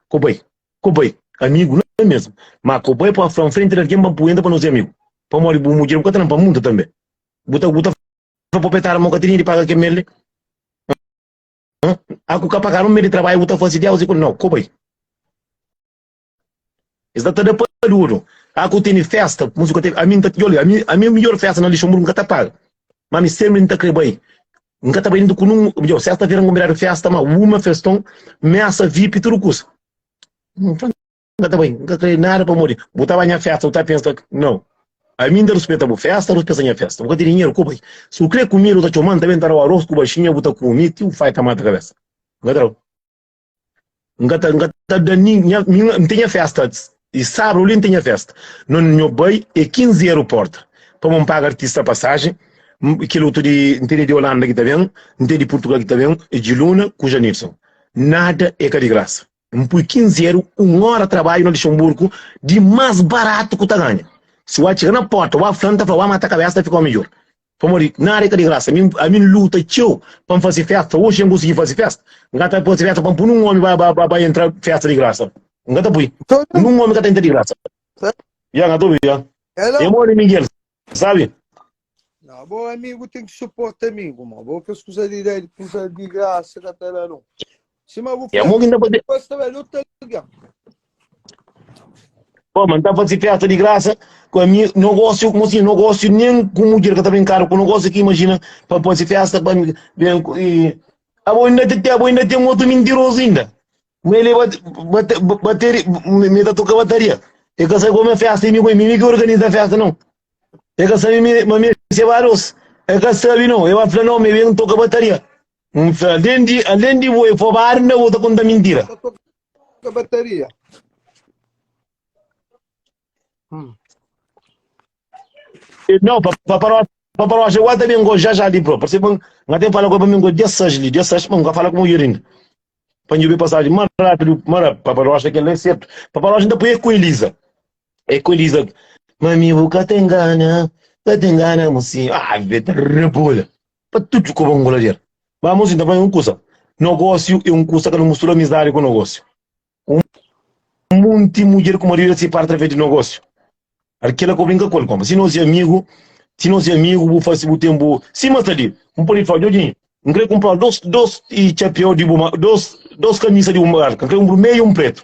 Ko bai. Ko bai. Amigo não é mesmo. Mas ko bai pa fla n frente de alguém pa bu entra pa nos é amigo. Pamodi bu mudjer bu ka ta dan pa munta tambe. Bu ta bu ta fla proprietário ma bu ka ten dinheiro di paga kel mel li. A ku ka pagadu un mês di trabadju bu ta fase Deus i ku nau, ko bai. Es ta da pa duru. A ku tene festa, musika te, ami nta, olha, ami, ami midjor festa na Luxemburgo nka ta paga. Ma ami sempri nta kre bai. Nka ta bai nta ku nun, midjor, sesta fera nkonvidadu festa, ma uma feston, mesa vip, tudu kusa. Nka ta bai, nka kre nada pamodi bu ta bai nha festa, bu ta pensa, nau. Ami nta ruspeta bu festa, ruspeta nha festa. Bu ka tene dinheru, ko bai. Si bu kre kumida, bu ta txoman, nta ben ta dau aros ku baxinha, bu ta kumi, ti bu fai ta mata kabesa. Nka ta dau. N ka ta, N ka ta da nin, nha, mi N ten nha festa, e sábadu li N ten nha festa. No, nho bai, é 15 eru porta, pamo N paga artista pasajen, kel otu di, N ten di Holanda ki ta ben, N ten di Purtugal ki ta ben, é Djiluna ku Janilson. Nada é ka di grasa. N pui 15 eru, un ora trabadju na Luxemburgu, di mas baratu ku ta ganha. Si bu txiga na porta, bu fla, N ta fla, bu mata kabesa, ta fika midjor. Pamodi nada é ka di grasa. Ami, ami N luta txeu pa N fase festa. Oxi N konsigi fase festa. N ka ta fase festa pa N pui nun omi ba, ba, ba, ba entra festa di grasa. N ka ta pui. Nun omi ka ta entra di grasa. Ya, N ka ta obi, ya. É modi Miguel, sabi? Não, bom amigo tem que suportar amigo, mano. Bom que as coisas de ideia, coisa de graça, tá tá não. Se mas vou É mo que tá fazer. Festa, velho, tá ligado. Pô, mas tá fazer festa de graça com a minha negócio, como assim, negócio nem com mulher que tá brincando, com negócio que imagina para fazer festa para bem e a bom ainda tem, a bom ainda tem um outro mentiroso ainda. Mas ele bate, bate, bater, me tá toca bateria. Ele quer saber como é festa e me, me que organiza a festa não. Ele quer saber me, mas me se vários. Ele quer saber não, eu falo não, me vem toca bateria. Além de, além de boi fobado, ainda vou te contar mentira. Toca bateria. Não, pa pa para pa para agora também gosto já já ali pro. Por exemplo, não tem fala com para mim gosto dia 6 ali, dia 6, mas nunca fala com mulher ainda. Para eu ver passagem mais rápido, mais rápido. Para para que ele é certo. Para para ainda põe com Elisa. É com Elisa. Mami, você tem gana, você tem gana, mocinho. Ah, vê, rebola. Pa tudo que eu vou engolir. Mas, mocinho, também um coisa. Negócio é um coisa que não mistura amizade com negócio. Um monte de mulher com marido se separa através de negócio. Aquela que eu brinco com ele, como se não é amigo, se não é amigo, vou fazer o tempo. Sim, mas ali, um pode falar, Jorginho, não queria comprar dois, dois e chapéu de uma, dois, dois camisas de uma marca, queria um vermelho e um preto.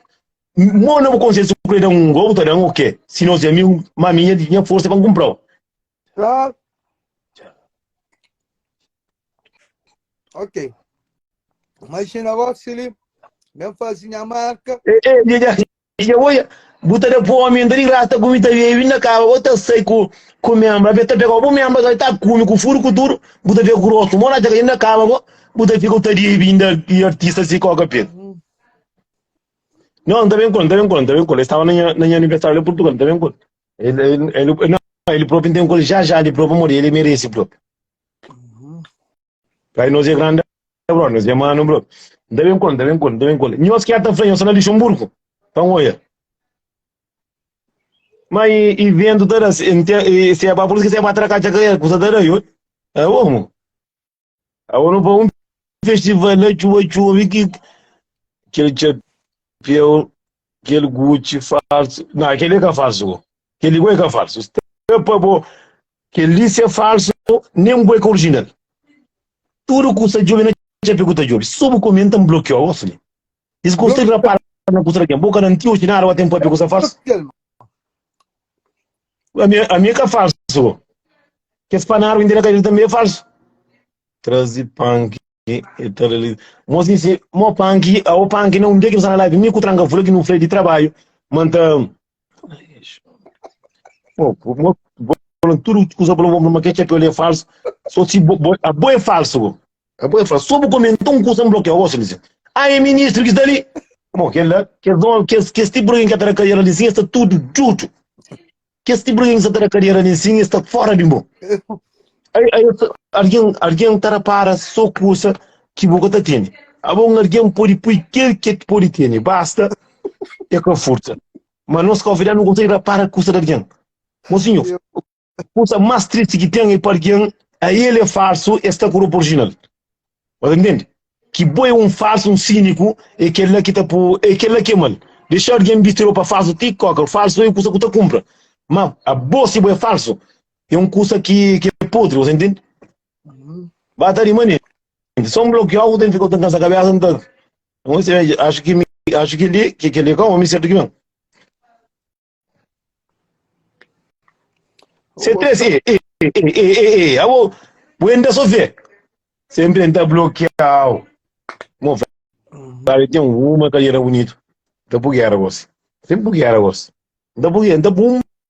Mona vou conseguir se eu dar um gol, tá dando o quê? Se não é amigo, mas minha, minha força para comprar. Claro. Ok. Mas negócio ali, mesmo fazer minha marca. Eh, eh, já, já, já, bu ta da pô homem de graça ku mi ta bebe na caba bu ta sai ku ku membra be ta pega bu membra ta kumi ku furo ku tudo bu ta fica grosso mora ta na caba bo bu ta fica ta di vinda e artista se coca pe não tá bem com tá bem com tá bem com ele estava na minha, na minha aniversário em Portugal tá bem com ele ele, ele não ele próprio tem com já já ele próprio morrer ele merece próprio Aí nós é grande bro, nós é mano bro. Tá bem com, tá bem com, tá bem com. Nós que tá frente, nós na Luxemburgo. Então olha. Mas e, e vendo toda se se é para por isso que se é para atracar já que custa toda aí. É bom. Agora não para um festival lá chuva chuva que aquele chapéu, aquele Gucci falso. Não, aquele é que é falso. Kel-li bo é ka falsu. Sta pa bo. Kel-li si é falsu, nen bo é ka orijinal. Tudu kusa djobe na txapé ku ta djobe. So bu komenta N blokiau gosi li. Es gosta di rapara na kusa di algen. Bo ka na ntioxi nada ba ten papia kusa falsu. Ami, ami é ka falsu bo. Kes panaru inda na kadera tanbe é falsu. Trazi panki e ta realiza. Mo si si mo panki, ao panki na un dia ki nu sta na live mi ku tranka fula ki nu fla di trabalho, ma nta Bo, bo, bo, tudo kusa bo, bo, ma ke txapéu li é falso. So si bo, bo, abo é falso bo. Abo é falso. So bu comenta un kusa n'bloqueau gosi li. Ah, é ministro ki sta li. Mo kel la, kes dom, kes kes tipo de alguém ki ta da cadeira li sim, sta tudo djutu. Kes tipo de alguém ki ta da cadeira li sim, sta fora di bo. Aí, aí, alguém, alguém ta repara só kusa ki bu ka ta tene. Abo un alguém pode pui kel ki pode tene, basta é ka furta. Mas nós convidado não consegue repara kusa de alguém. Mocinho, kusa mais triste que tem é para alguém, a ele é falso, está com roupa original. Você entende? Que boi é um falso, um cínico, é aquele lá que tá por, é aquele lá que é mal. Deixar alguém vestir roupa falso, ti coca, falso é kusa que tá compra. Mas a boa se boi é falso, é um kusa que, que é podre, você entende? Bata de mané. Só um bloqueio, tem que ficar tentando essa cabeça, então. Acho que acho que ele que ele é com homem certo que não. C3, e, e, e, e, e, e, abo, bu só vê. Sempre entra bloqueado. Mo, velho, tem uma cadeira bonita. Da bugueira, gosto. Sempre bugueira, gosto. Da bugueira, da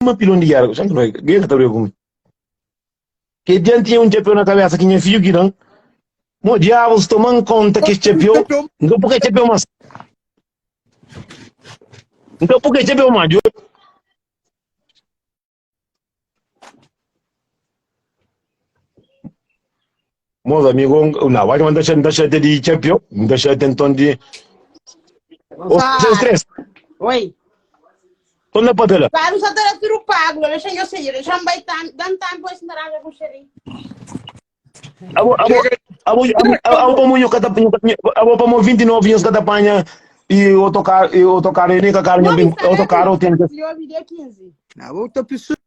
uma pilão de guerra. Já que não é, guerra tá comigo. Que diante tinha um chapéu na cabeça que minha filho que não. Mo, diabo, tomando conta que esse chapéu, não porque chapéu mas. Então por que chapéu mais? Meus amigos, não, vai mandar deixar, deixar de chapéu, deixar de então de. Ô, sem stress. Oi. Tô na papela. Claro, só terá tudo pago, deixa eu sei, deixa eu vai tam, dan tempo esse naranja com xeri. Abo, abo, abo, abo pa mo nho kata, abo pa mo 29 anos kata panha e autocarro, e autocarro, e nem carro, nho, autocarro tem que. Eu dia 15. Na outra pessoa.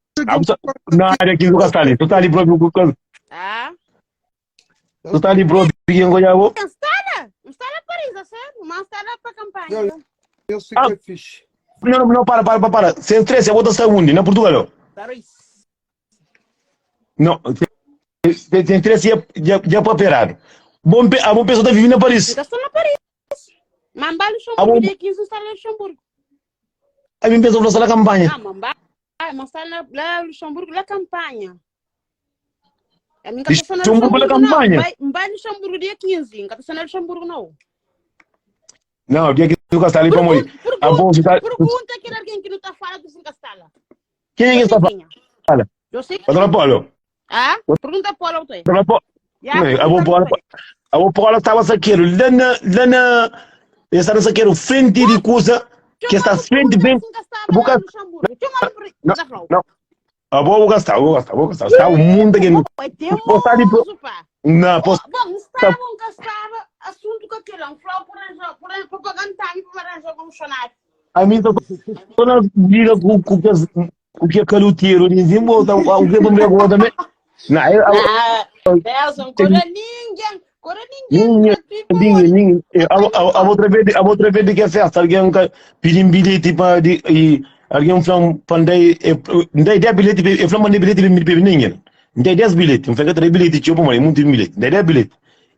Na área 15 tu tá ali, tu tá ali próprio. Ah. Tu tá ali próprio, quem gosta abo? Está lá, está lá Paris, a sério, mas está lá para campanha. Eu sei que é fixe. Não, não, para, para, para, para. Sem stress, eu vou estar onde? Na Portugal? Paris. Não, tem interesse já, já paperado. Bom, a bom pessoa está vivendo na Paris. Está na Paris. Mamba Luxemburgo, dia 15 está na Luxemburgo. A minha pessoa está na campanha. Ah, Mamba, mas está na lá, Luxemburgo, na campanha. A minha está na Luxemburgo, na campanha. Vai Luxemburgo dia 15, não está na Luxemburgo não. Não, dia 15 está ali para morrer. Pergunta, pergunta que alguém que não está falando do Castala. Quem é que está falando? Eu sei que. Doutora Paulo. Ah? Pergunta Paulo, tu é. Doutora Paulo. A avó Paula, a avó Paula estava saqueiro lá na, lá na, estava saqueiro frente de coisa que está frente bem. Boca. Não, não. A avó vou gastar, vou gastar, vou gastar. Está o mundo que não. Postar de Não, posso. Bom, estava, gastava assunto com aquele, um flor por arranjar, por propaganda, por arranjar com funcionário. A mim tô na briga com com que com que caluteiro, dizem, bota o que vamos agora também. Não, eu, Nelson, cora ninguém, cora ninguém, ninguém, ninguém. A, a, outra vez, a outra vez de que é festa, alguém pediu um bilhete para e alguém falou para andei, andei 10 bilhete, eu falei mandei bilhete para ninguém. Andei 10 bilhete, não foi que três bilhete, tinha para muito bilhete, andei 10 bilhete.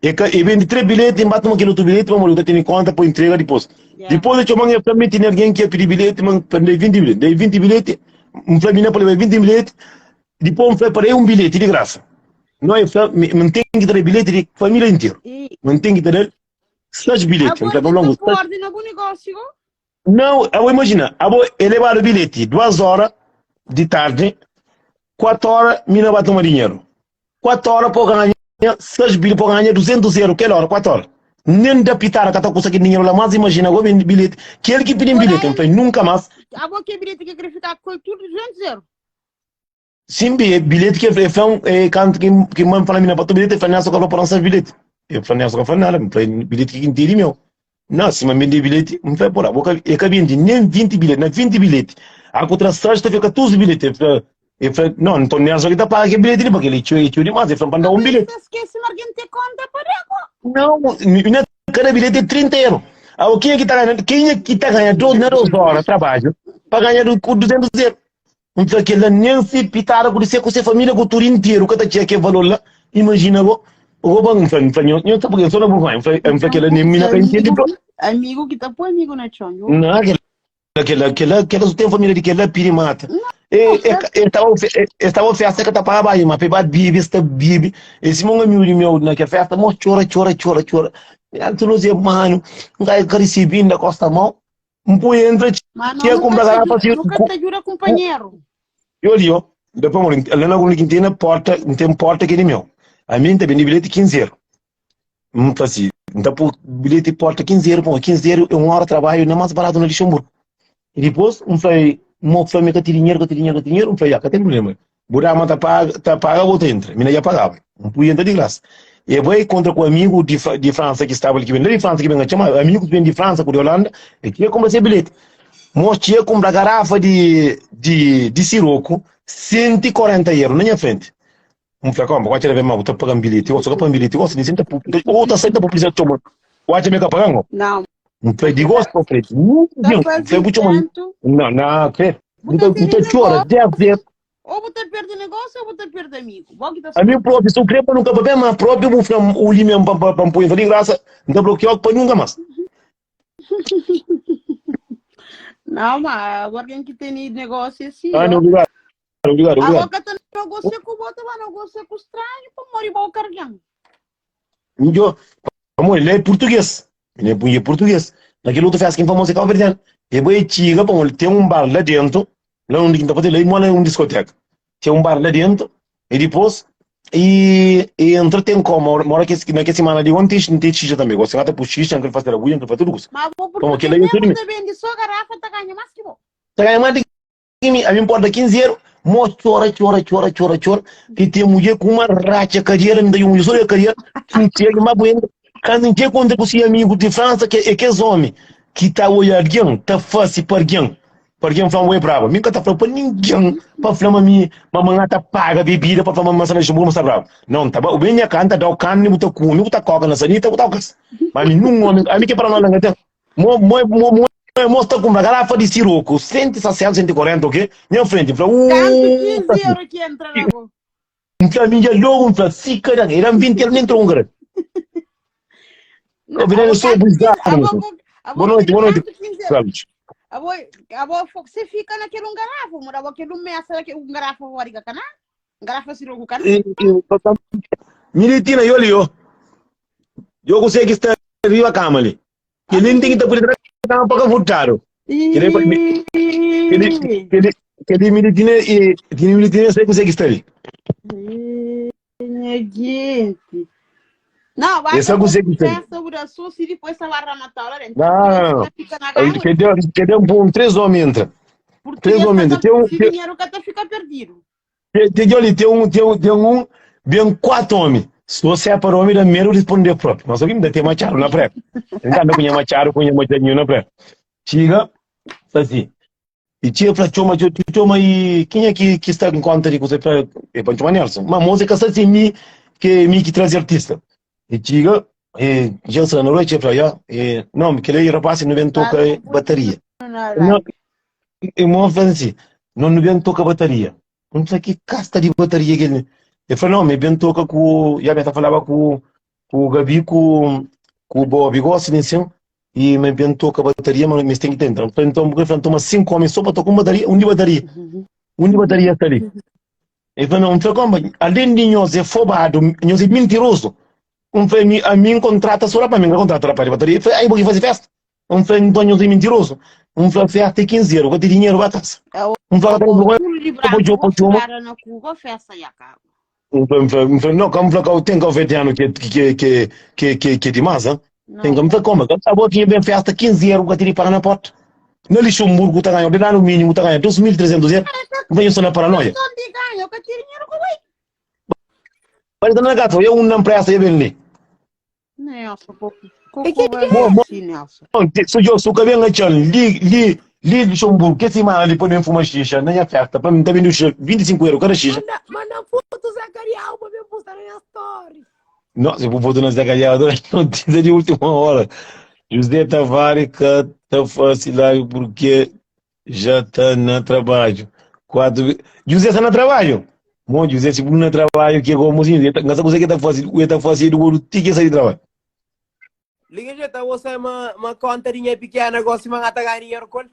E, e vende três bilhetes, embate uma aquele outro bilhete, vamos lá, tem conta para entrega depois. Yeah. Depois eu chamei, eu também tinha alguém que ia pedir bilhete, mas dei 20 bilhetes, dei 20 bilhetes, um falei, para 20 bilhetes, depois um falei para um bilhete de graça. Não é, não tem que ter bilhete de família inteira. Não tem que ter seis bilhetes. Agora, não, pode algum negócio? Não, eu imagina, eu vou elevar o bilhete duas horas de tarde, quatro horas, mina vai tomar dinheiro. 4 horas para ganhar 6 bilhete para ganhar 200 euros, aquela hora, 4 horas. Nem da pitara que tá conseguindo dinheiro lá, mas imagina, agora vende bilhete, que ele que pediu bilhete, não tem nunca mais. Agora que bilhete que queria ficar com tudo 200 euros. Sim, bilhete que é fã, é canto que que mãe fala mina para tu bilhete, fala só que eu para lançar bilhete. Eu falei só que eu nada, falei bilhete que inteiro meu. Não, se me vende bilhete, não foi por lá, boca, é que vende nem 20 bilhete, não 20 bilhete. A ku tra 6 ta fika 14 bilheti. El fla, el fla, não, então Nelson ki ta paga kel bilheti li, porque ele é txeu, é txeu demais. El fla pa N da un Talvez bilheti. ta skese ma algen ten konta pa da bo. Não, na kada bilheti é 30 euro. Ah, quem é que tá ganhando? Quem é que tá ganhando dois, na 2 horas de trabalho para ganhar com 200 euros? N fla kel-la nen si pitada ku di se ku se família ku tudu interu ka ta txega kel valor la. Imajina bo, bo ba N fla, N fla, nho, nho ta pui, N so na burgonha. N fla, N fla kel-la nen mi na ka intende Amigu, bro. amigu ki ta poi amigu na txon, nho. Na, kel-la, kel-la, kel-la, kel-la su ten família di kel-la pidi mata. E, Não, e, certo. e staba, e staba festa ka ta paga banhu, ma pe ba bibi, sta bibi. E sima un amigu di meu na kel festa, mo txora, txora, txora, txora. Antu nos é manu, N ka, ka risibi inda kosta mau. N pui entra Ma no, txia nu kumpra ka ta garrafa djuda, si nu ka ku ta djuda ku kunpanheru. yo li yo da pa mori la na ki N ten na porta N ten porta ki é di meu ami N ta bende bilheti 15 euro N fla si N ta pui bilheti porta 15 euro pamodi 15 euro é un ora trabalhu na mas baratu na Luxemburgo e dipôs N fla mo fla mi ka ten dinheru ka ten dinheru ka ten dinheru N fla ya ka ten problema Bu dama ta paga, ta paga bo ta entra. Mi na dja pagaba. N pudi entra di grasa. E bai kontra ku amigu di, di Fransa ki staba li, ki ben la di Fransa, ki ben txoma amigus ki ben di Fransa ku di Holanda, e txia kunpra se bilheti. Mos txia kunpra garafa di, di, di siroku, 140 euro, na nha frenti. N fla, koma, ku atxa da ben ma bu ta paga-m bilheti, gosi, ka paga-m bilheti, gosi, di sin ta pu, ou ta sai ta pu polisia txoma, ku atxa mi ka paga-m, go. Não, N fla, di gosi pa frenti, ta ningen, N faze fla, bu txoma, inventu, na, na, kre, bu bu ta ta, bu perde ta txora 10 negósiu, ves. ou bu ta perde negósiu ou bu ta perde amigu. Bo ki ta Ami skodje. própi, si bu kre pa nu ka papia, ma própi bu fla-m u li mesmu pa, pa, pa N poi di grasa, N ta blokiau pa nunka mas. Não, mas agora quem que tem negócio é assim, Ah, ó. não, obrigado, obrigado, Agora obrigado. que tá negócio com o outro, vai negócio com o estranho, para morrer bom carguinho. Midjor, pamodi ele é português, ele é punha português. Naquele outro festa que famoso é Cabo Verdeano. E vai txiga, pamodi tem um bar lá dentro, lá onde que tá fazendo, lá mora um discoteca. Tem um bar lá dentro, e depois, e, e entra tem como, mora que naquela semana ali, ontem tem tem xixa também, gosta de pôr xixa, não quer fazer agulha, não quer fazer tudo isso. Mas vou Como porque aquele aí, mesmo tudo tá vende só garrafa, tá ganhando mais que bom. Tá ganhando mais mi ami importa 15 euro mo txora txora txora txora txora ti ten mudjer ku uma ratxa kadiera mi ta djuga mudjer so de kadiera ki txega ma bu entra kantu N txega kontra ku si amigu di Fransa ke é kes omi ki ta oia algen ta fasi pa algen pa algen fla-m bo é braba mi N ka ta fla pa ningen pa fla ma mi ma ma N ta paga bebida pa fla ma ma N sta na Luxemburgo ma N sta braba nau N ta ba bu ben nha ka N ta dau karni bu ta kume bu ta koka na sanita bu ta kasa ma ami nun omi ami ke paranoia N ka ten Mo, mo, mo, mo, mo sta kumpra garafa di siroku, 160, 140, ok? Nha frenti, fla, Kantu uh, 15 euro ki entra na bo? N fla, mi dja logu, N fla, si kada, e dan 20 euro, nem entrou um grande. Não, Ô, Virani, eu abo sou kantu 15, abusado, abo, meu. abo, abo Boa noite, tene boa noite, kantu 15 euro. Cláudio. Abo, abo, você fica naquele um garrafa, mora abo aquele um mesa, aquele um garrafa fora cana, um garrafa siroco cana. Militina, yo li, yo. Yo consegue estar riba cama ali. Kel-li ten ki ta pode tra kama pa ka furtadu. Kel-li kel-li kel-li kel-li militina e kel-li militina sai kuzê ki sta li. Minha gente. Não, vai E sabe kuzê ki sta li. festa, o da sua, se depois você vai ramatar lá dentro. Não, não, não. Fica na gama. Cadê, cadê um, três homens entra? Três homens entra. Tem um, tem, dinheiro que tá fica perdido. Tem, tem, olha, tem um, tem um, tem um, bem quatro homens. Se você é para homem, dá medo de responder próprio. Mas alguém ainda tem machado na pré. Ainda anda com machado, com machadinho na pré. Chega, assim. E tinha para chama, chama e quem é que, que está em conta de você para é para chamar Nelson. Mas música está assim mi que mi que traz artista. E chega, e já se na noite para já, e não, que ele rapaz não vem tocar bateria. Não, e mo fala assim, não não vem tocar bateria. Não sei que casta de bateria que ele. Ele falou, não, me bem toca com. Já me tá falava com, com o Gabi, com, com o Bob, gosta de assim, e me bem toca bateria, mas me tem que ter. Então, então, porque ele toma cinco homens só para tocar uma bateria, um de bateria. Um de bateria está ali. Ele falou, não, falou, como, além de nós é fobado, nós é mentiroso. Um foi, a mim contrata só para mim, contrata rapaz de bateria. Ele falou, aí, vou fazer festa. Um fla, nton nhos é mintirozu. Um fla, festa é 15 euro, ka ten dinheru ba kasa. Um fla, ka ten vergonha, pa djo, pa txoma. Um fla, um fla, um fla, no, ka um fla, ka ten kauverdianu ke, ke, ke, ke, ke, ke dimas, ha? Ten ka, um fla, koma, ka abo ki ben festa 15 euro, ka ten di paga na porta. Na Luxemburgo ta ganha, ordenadu mínimo ta ganha 2300 euro. Um fla, nhos sta na paranoia. Mas na kasa, eu um na empresa, eu ben li. Nelson, E que koko que Mo, mo, assim, Nelson. su jo, su ka ben atxan li, li. Li Luxemburgo, ke simana li pa ben fuma xixa na nha festa, pa mi ta bende xixa 25 euro kada xixa. Manda, manda foto Zé Carial pa ben posta na nha story. Nossa, eu vou botar na Zé Carial, notícia de última hora. José Tavares ka ta fasi live porque já tá na trabalho. Quatro... José está na trabalho? Bom, José, se na trabalho, que é como assim, não sabe o que tá fazendo, o que tá fazendo, o que tá de trabalho. Liga jeito, você é uma, uma conta de dinheiro pequena, gosta de uma ganhar dinheiro com ele.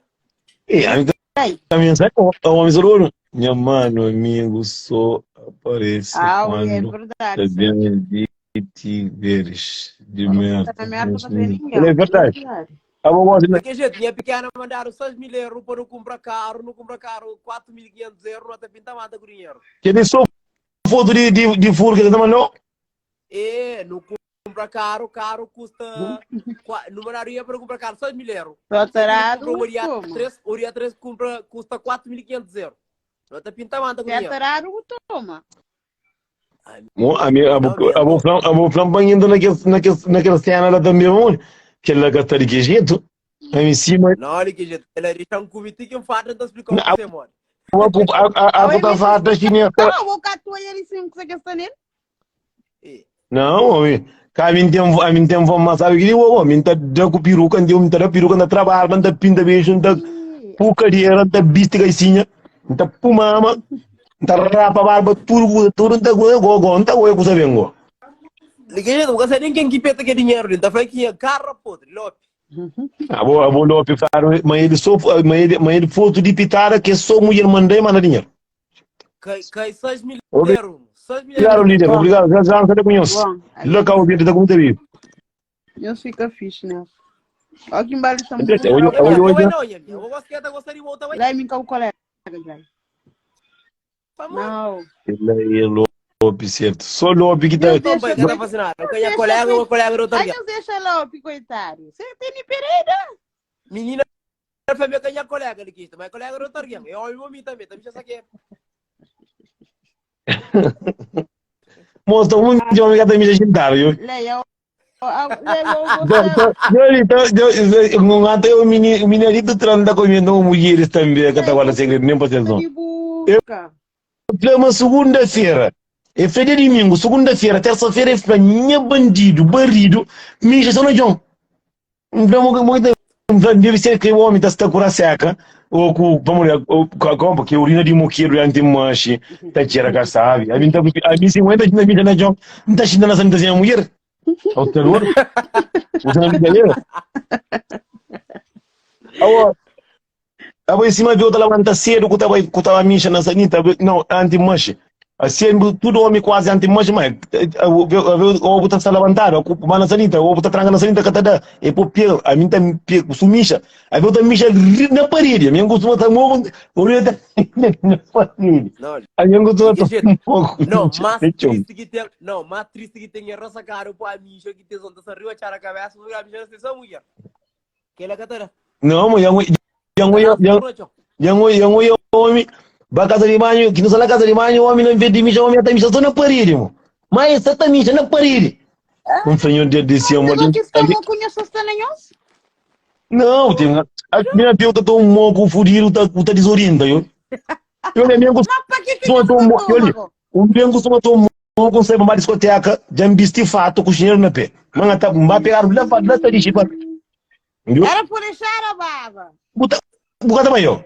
E a mim Ai. também sai com o homem solo. Minha mano, amigo, só aparece Ah, ui, é quando verdade. também de te veres de Quando merda. tá na merda, não vê ninguém. É verdade. verdade. A vovó assim, Liga jeito, dinheiro pequena mandaram 6 mil euros para não comprar carro, não comprar carro, 4.500 euros, não até pinta mata com dinheiro. que ele só foto de, de, de furo que ele tá mandando. E não compra carro, carro custa. No mandaria para comprar carro 6 mil euros. Só tarado, Compra o Uria toma. 3, Uria 3 compra, custa 4.500 euros. Não até pinta mata com Se é dinheiro. tarado, toma. Bom, a minha, a vou a vou falar, a vou falar banhando naquele, naquele, naquela cena lá também, mano. Que ela gasta de que jeito? Aí em cima, Não, olha que jeito. Ela deixa um comitê que um fato não tá explicando Não, pra você, mano. a a a Oi, a mas- fata chinesa. Não, vou cá tua ali sim, que você quer estar nele. E, Não, homem. Cá a mim tem a mim tem fome, mas sabe que eu, homem, tá da com peruca, não tá da peruca, tá trabalho, tá pinta beijo, tá pucadeira, tá bista gaisinha, tá pumama, tá rapa barba, tudo, tudo, tá go go go, tá go go sabengo. Liga jeito, você nem quem que peta que dinheiro, ele tá falando que é carro podre, Lope. Ah, vou, ah, vou Lope, claro, mas ele só, mas ele, mas ele foto de pitada que só mulher mandei, manda dinheiro. Cai, cai 6 mil Obrigado, euros. 6 mil Obrigado, euros. líder, obrigado, já já você conhece. Bom, Lá cá o vídeo da como teve. eu fica fixe, né? Olha que embaixo estamos. Hoje, hoje, Eu hoje, não, minha. Eu gosto que gostaria de voltar, vai. Lá em mim com o colega, já. Vamos. Não. ele é Lope, certo. Só Lope que tá. Meu Não, pai, que tá fazendo nada. Eu tenho colega, meu colega do outro Ai, dia. não deixa lá, coitado. Você tem Pereira. Menina, foi meu que colega ali aqui, mas colega do outro dia. Eu olho mim também, também já saquei. Mostra um de homem que tá me jantar, viu? Leia, Leia, O menino tranda comendo mulheres também, que tá guarda segredo, nem pra vocês não. de busca. Uma segunda-feira, é feira de domingo, segunda-feira, terça-feira, é feira, minha bandido, barrido, me injeção no John. Deve ser que o homem está se cura seca, ou com, vamos lá, ou com, porque urina de moqueiro antes manche, tá tira cá, sabe? A mim tá, a mim 50 na minha na John, não tá xingando essa minha mulher. Ao terror. Você não brincadeira? Awa, awa em cima de outra levanta cedo, que tava, que tava mincha na sanita, não, anti-manche. Assim, tudo homem quase anti-manche, mas o ovo tá se levantado, mas na sanita, o ovo tá tranca na sanita, que tá da, e pô, pia, a mim tá pia, sumicha, a outra micha na parede, a minha costuma tá movo, o tá na parede. Não, A minha costuma Que tá jeito. um pouco. não, mais triste que tem, não, mais triste que tem é roça caro pô a micha que tem zonta sarriu a chara cabeça, a micha tem só mulher. Que ela catara. Não, mas yang yang yang Yango yango ya homem, vai casa de banho, que não sai na casa de banho, o homem não vê de mijar, o homem tá mijando só na parede, irmão. Mas você tá mijando na parede. Um senhor de disse, amor, Você não quis tomar com as Não, tem a minha filha tá um moco fudido, tá tá desorienta, eu. Eu nem mesmo Mas para que que Só você tomo- toma? olha, um bem costuma tomar um sai pra uma discoteca, já me vesti fato com dinheiro na pé. Mas tá, vai pegar lá para lá tá de chipa. Entendeu? Era por deixar a baba. Buta, buta também eu.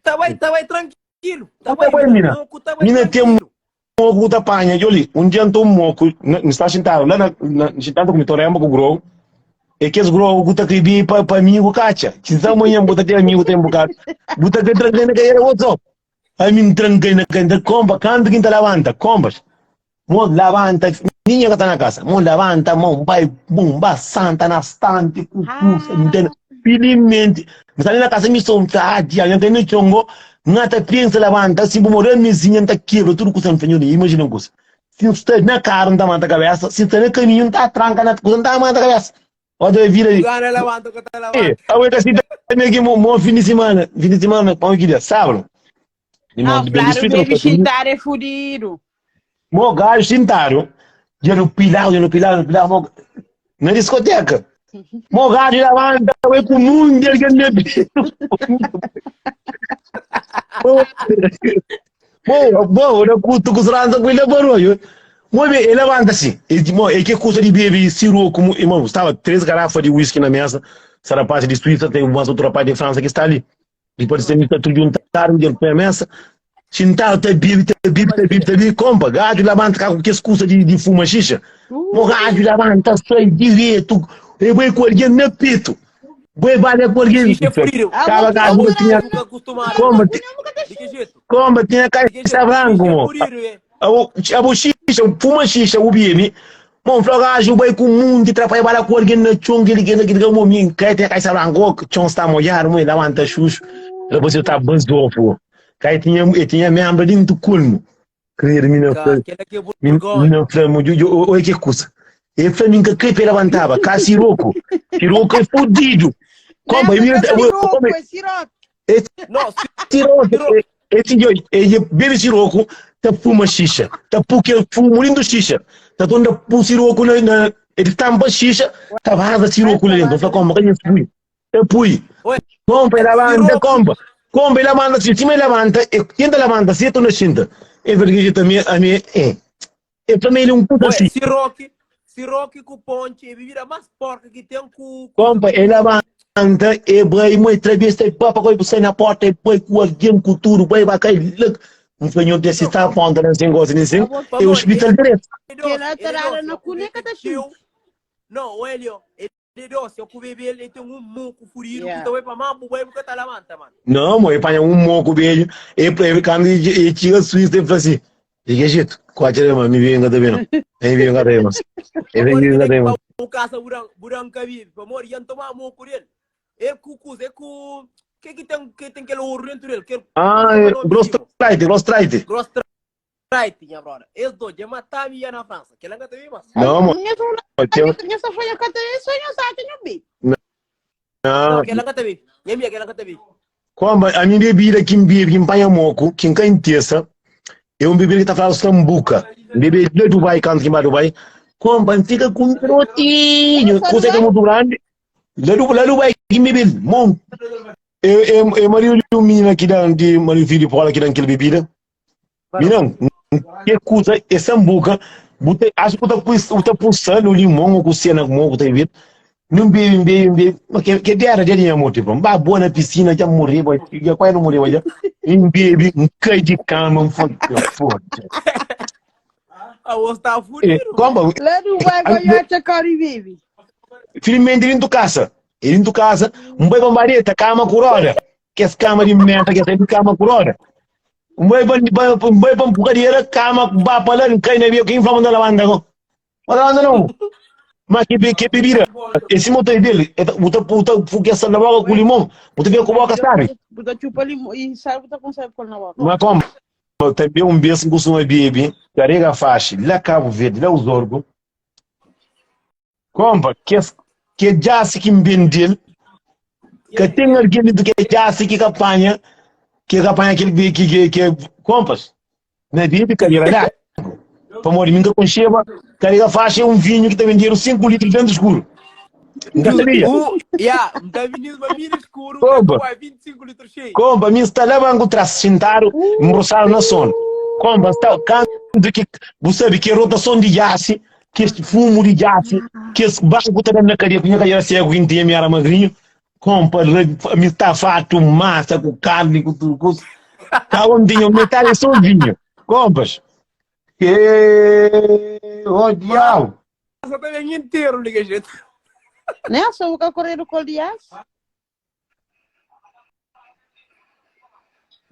Tá bem, tá bem tranquilo. Tá Tá bem, mina. Moco, tá bem Mina tem um tranquilo. moco da panha, olha, um dia então um moco, não está sentado lá na, na sentado com toremba com grow. É que esse grow que tá cribi para para amigo cacha. Se tá amanhã buta tem amigo tem um bocado. Buta que tranquei na cadeira outro. A mim tranquei na cadeira, comba, canto que tá levanta, combas. Mo levanta, ninguém que tá na casa. Mo levanta, mo vai, bum, vai santa na estante, cucu, entende? Felizmente, mas ali na casa me som tá, dia, eu tenho chongo, ngata pensa levanta, assim, bom, morrer mesinha, tá quebra, tudo com sangue, imagina uma coisa. Se está na cara, não tá mata a cabeça, se está no caminho, não tá tranca na coisa, não tá mata a cabeça. Olha, vira ali. Gana levanta, que tá É, levanta. a outra assim também aqui, mo fim de semana, fim de semana, como que dia? Sábado. Não, Irmão, bem claro, desfeito, baby xintar é fudido. Mo gajo sentado, dia no pilar, dia no pilar, no pilar, mo, na discoteca. Mo gaju labanta, bai ku munti algen na petu. Mo, bo, na kutu ku sransa ku ele barulho. Mo be, ele levanta assim. Ele, mo, é que custa de bebe siroco, mo, irmão, estava três garrafas de whisky na mesa. Esse rapaz de Suíça, tem mais outro rapaz de França que está ali. Depois de está tudo juntado, ele põe a mesa. Sentado, tá bebe, tá bebe, tá bebe, tá bebe. Compa, gajo levanta cá com que excusa de, de fuma xixa. Mo gajo levanta, sai direto. Ele vai com alguém na peito. Vai vai com alguém. Xixa é frio. Ah, Cala, vou gajo, tirar tinha. Nunca acostumado. Como, De que jeito? Como tinha De que caixa jeito? branco, Xixa é mo. frio, é. Abo xixa, fuma xixa, o bebe. Bom, fala, gajo, vai com um mundo, trabalha para com alguém na chão, que ele que ele que ele mo cai tem caixa branco, chão está molhado, mo, levanta xuxo. Depois eu tá banzo, Cai tinha, eu tinha membro dentro do culmo. Queria mina Ca- fala, Aquela que é mina vergonha. fala, mo, eu, oi que custa. Ele falou, nunca que ele levantava, cá siroco. Siroco é fudido. Como, Nessa eu, é eu, siroco, é siroco. Não, Siroco, siroco. esse ele bebe siroco, tá fuma xixa, tá porque fumo lindo xixa, tá toda pu siroco na, na ele tampa xixa, tá vaza siroco lá dentro, fala como, que pui, eu pui, Oi, compra, ele levanta, siroco. compra, compra, ele levanta, assim, cima ele levanta, e tenta levanta, se tu na cinta, é verdade também, a mim, é, é também ele é um puto Oi, assim, siroque. Siroque com ponte é bebida mais porca que tem com. com compra, ele levanta, e vai, mãe, travessa, e papa, vai sai na porta, e vai com alguém, com tudo, vai, vai cair, um fanhão desse está a ponta, não se gosta, nem se, Ah, vou é o Pamor, hospital direto. ele é doce, Aquela ele é tarara doce. na Eu comi cuneca tá teu. chuva. Não, o Hélio, ele é doce. Eu comi ele, ele tem um moco furido que Yeah. também para mambo, vai porque tá levanta, mano. Não, mãe, apanha um moco beijo, e e quando ele ele chega a Suíça, ele fala assim, de que jeito? Qual é, mano? Me vem cá também, não. Me vem cá também, mas. Ele Pamor, vem cá ele também, tem mas. que casa buran, buran cabibe. Pamor, iam tomar moco dele. É com cus, é com que que tem que tem aquele ouro dentro dele, que Ah, como é, chama o nome gross disso? trite, gross trite. Gross Right, minha brother. Esse doido, é matar a na França. Que ela também, mas. Não, mano, Minha só tem, minha só foi a canta, só eu só tenho bem. Não, não. que ela também. Minha amiga, que ela também. Como a minha bebida que me bebe, que me panha moco, que me cai em terça, é um bebida que tá falando sambuca. Bebê de Dubai, canto que vai Dubai. Como, fica com um trotinho, Essa coisa que é Dubai? muito grande. Lá do, lá Dubai que me bebe, mom. É, é, é marido de um menino aqui da, de marido filho de Paula aqui daquela bebida. Menino, que coisa, é sambuca. Botei, acho que tá tá pulsando o limão ou com cena com moco, tá vendo? Não bebe, não bebe, não bebe. Mas que, que dera de minha morte, pô. Bah, boa na piscina, já morri, boy. Já quase não morri, já. Não bebe, um cai de cama, um foda. Foda. Ah, o está É, fudido, mano. Como? Lá no vai ganhar chacari baby. Felizmente ele não casa. Ele não casa. Um boi bombareta, cama com roda. Que essa cama de merda, que essa de cama com roda. Um boi um boi bambucadeira, cama, bapa lá, não cai na via, quem fala da lavanda, não? Mas lavanda não. Mas que, que bebida, esse motor dele, botar botar porque essa na boca com limão, botar com boca, sabe? Buta chupa limão e sabe buta com sabe com na boca. Mas como? Também um beijo que costuma beber, carrega a faixa, lá Cabo Verde, lá os órgãos. Compra, que que já se que me vendeu, que tem alguém do que já se que apanha, que apanha aquele que que que compras. Na Bíblia, carrega lá. Para morrer, nunca concheba, carrega a faixa é um vinho que está vendendo 5 litros dentro do escuro. Nunca sabia. O, yeah, tá vindo uma mina escuro, Compra. tá com 25 litros cheio. Comba, me está lá banco atrás, sentado, embroçado na sono. Comba, está canto que você sabe que é rotação de gás, que este fumo de gás, que esse banco está dando na cadeia, que minha cadeira cego, que tinha minha era magrinho. Compa, me está fato, massa, com carne, com tudo. Com... Tá onde tinha metade é só vinho. Compas. Que... Oh, diabo. Massa também inteiro, liga gente. Nessa, o que correr o col de aço?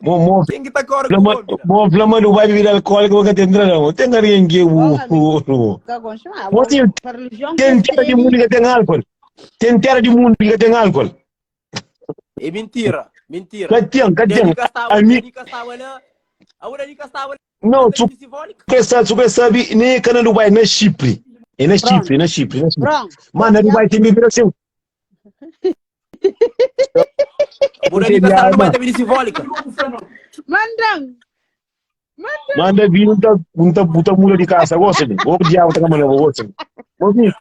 Bom, bom, Quem que tá correndo com o homem? bom, flama não vai beber alcoólico, que tem não. Tem alguém que Bom, o. Ka goncho, ah, Bom, sim, para religião Tem que terra de mundo que tem álcool. Tem terra de mundo que tem álcool. É mentira, mentira. Que tem, que tem. Danica estava, A mim, Danica estava lá. A Danica estava lá. não, tu Simbólica. sabe, tu sabe, nem é na Dubai, na Chipre. É na Chipre, é na Chipre, na Chipre. Pronto. Mano, na Dubai tem bebida assim. Danica estava no também simbólica. Mandang. Manda vir, não tá, não tá, não tá mula de casa, gosta de. O diabo tá mandando, gosta. Mozinho,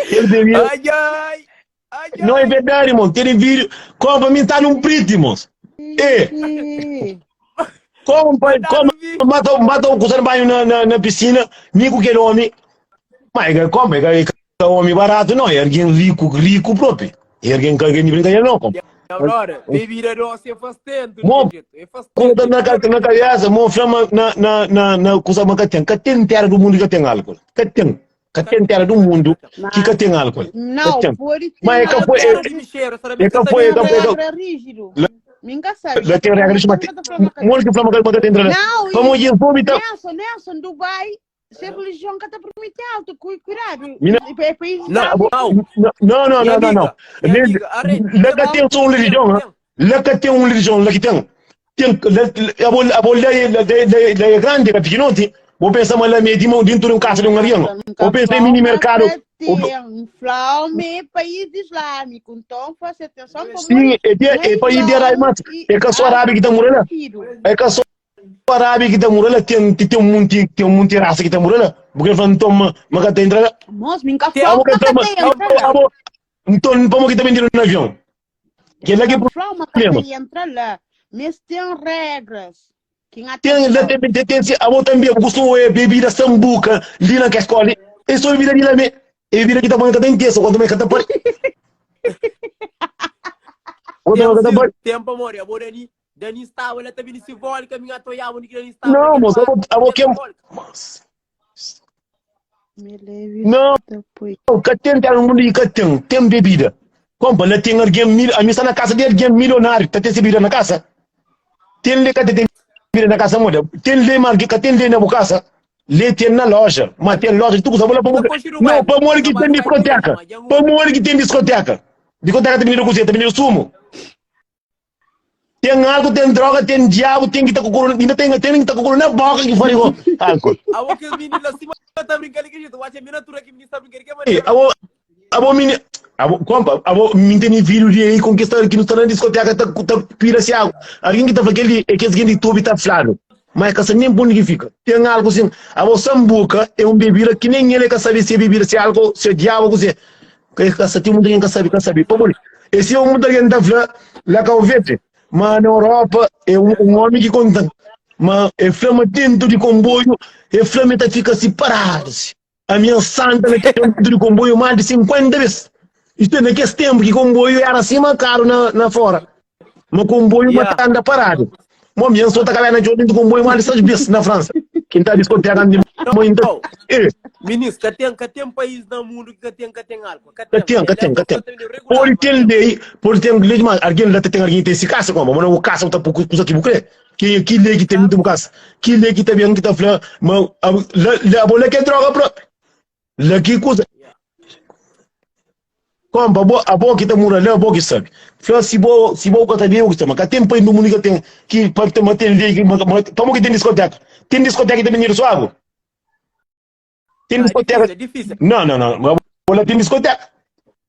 kel bebida. Ai, ai! Ai, Não é ai! verdade, irmão. Tem vídeo. Compra, me tá num print, irmãos. E, Ixi. compra, Mandaram compra, vídeo. mata, mata o cuzano banho na, na, na piscina, nem com aquele homem. Mas, é, como, é, é homem barato, não. É alguém rico, rico próprio. É alguém que alguém de brincadeira, não. Compra. Aurora, bebida doce é fastento, Mo, jeito. É conta fastento. na, ca- na cabeça, mo, flama na, na, na, na coisa, mas que tem. Que tem terra do mundo que tem álcool. Que tem. Que tem terra do mundo que que tem álcool. Que Não, tem. pode ter Mas é que foi, Terra é, de bicheiro, essa é que foi, é que foi, é que regra rígido. Ninguém sabe. Lá tem regra, mas Moro que flama que tem entrada. Não, Vamos e ir vomita. Nelson, Nelson, Dubai, se religião que te permite alto, cuidado. Mina- É país Não, não. Não, não, não, não, não. Minha amiga, arre, Lá que tem só uma religião, hein? Lá que tem uma religião, lá que tem. Tem, lá, a bola, a bola lá, lá, lá, lá é grande, é pequenote. Vou pensar, mas lá meio de mão dentro de um casa de um avião. Vou pensar em mini mercado. Tem, Flaume, país islâmico, então faça atenção para Sim, é, de- é país de Arábia, mas é que só Arábia que está morando lá. É que só Arábia que está morando lá, tem, tem um monte, tem um monte de raça que está morando lá. Porque ele fala, então, mas mas que tem entrada. Moço, me Tem- Ah, porque que toma- tem ah, entra lá. ah, Então, como que também no avião? Que lá que Flaume, que problema. tem entra lá. Mas tem regras. Quem tem, lá tem, tem, tem, a outra também, costumo é bebida sambuca, ali na que escola, é só bebida ali lá mesmo. É bebida que tá bom, que tá intensa, quando me canta por. Quando me canta por. Tempo, amor, amor, Dani, Dani estava lá também nesse vôlei, que a minha toiava, onde que Dani estava. Não, moço, eu vou- eu vou que- Me leve Não. depois. Que tem, tem um mundo que tem, tem bebida. Compra, lá tem alguém, mil, a mim está na casa de alguém milionário, tá tem bebida na casa. Tem lhe que tem bebida na casa, moda. Tem lhe mas que tem lhe na casa. Lhe tem na loja, mas tem loja, tu usa bola para Não, para morrer que tem discoteca. Para morrer que tem discoteca. Discoteca tem menino cozinha, tem menino sumo. Tem álcool, tem droga, tem diabo, tem que tá com corona, ainda tem, tem que tá com corona na boca que faz igual álcool. A o que os meninos lá cima tá brincando que jeito, acho que a minha natura que menino está brincando que é Ei, maneiro. abo, abo mini, abo, compa, abo mim tem vídeo de aí com que está que não está na discoteca tá tá pira se água. Alguém que tá falando aquele é que esse de tubo tá flado. Mas que nem bom que fica. Tem algo assim, abo sambuca é um bebida que nem ele que sabe se é bebida, se é álcool, se é diabo, se é. Que que tem muita gente que sabe, que sabe. Pô, esse é um muita gente tá falando lá com o vete. Mas na Europa é um, um homem que conta. Mas é flama dentro de comboio, é flama tá fica assim parado. Assim. A minha santa naquele dentro de comboio mais de 50 vezes. Isto é, naquele tempo que comboio era acima caro na, na fora. Mas comboio Yeah. yeah. anda parado. Mas minha só tá cabendo dentro do comboio mais de 6 vezes na França. Quem tá discoteca de muito. Não, Eh, Ministro, que tem, que tem país no mundo que tem, que tem álcool. Que tem, que tem, que tem. Pode ter lei, pode ter lei, mas alguém lá tem alguém que tem se casa, como, mas não casa tá pouco coisa que você Que que lei que tem muito casa. Que lei que tá bem que tá falando, mas lá lá que é droga própria. Lá que coisa. Como a boa, a boa que tá morando lá, a boa que sabe. Fala se boa, se boa que tá bem, o que tá, mas que tem país no mundo que tem que para ter mas tem lei que mas como que tem discoteca? Tem discoteca que tem dinheiro só água. Tem É discoteca difícil, é difícil. não, não, não. Mas Lá tem discoteca.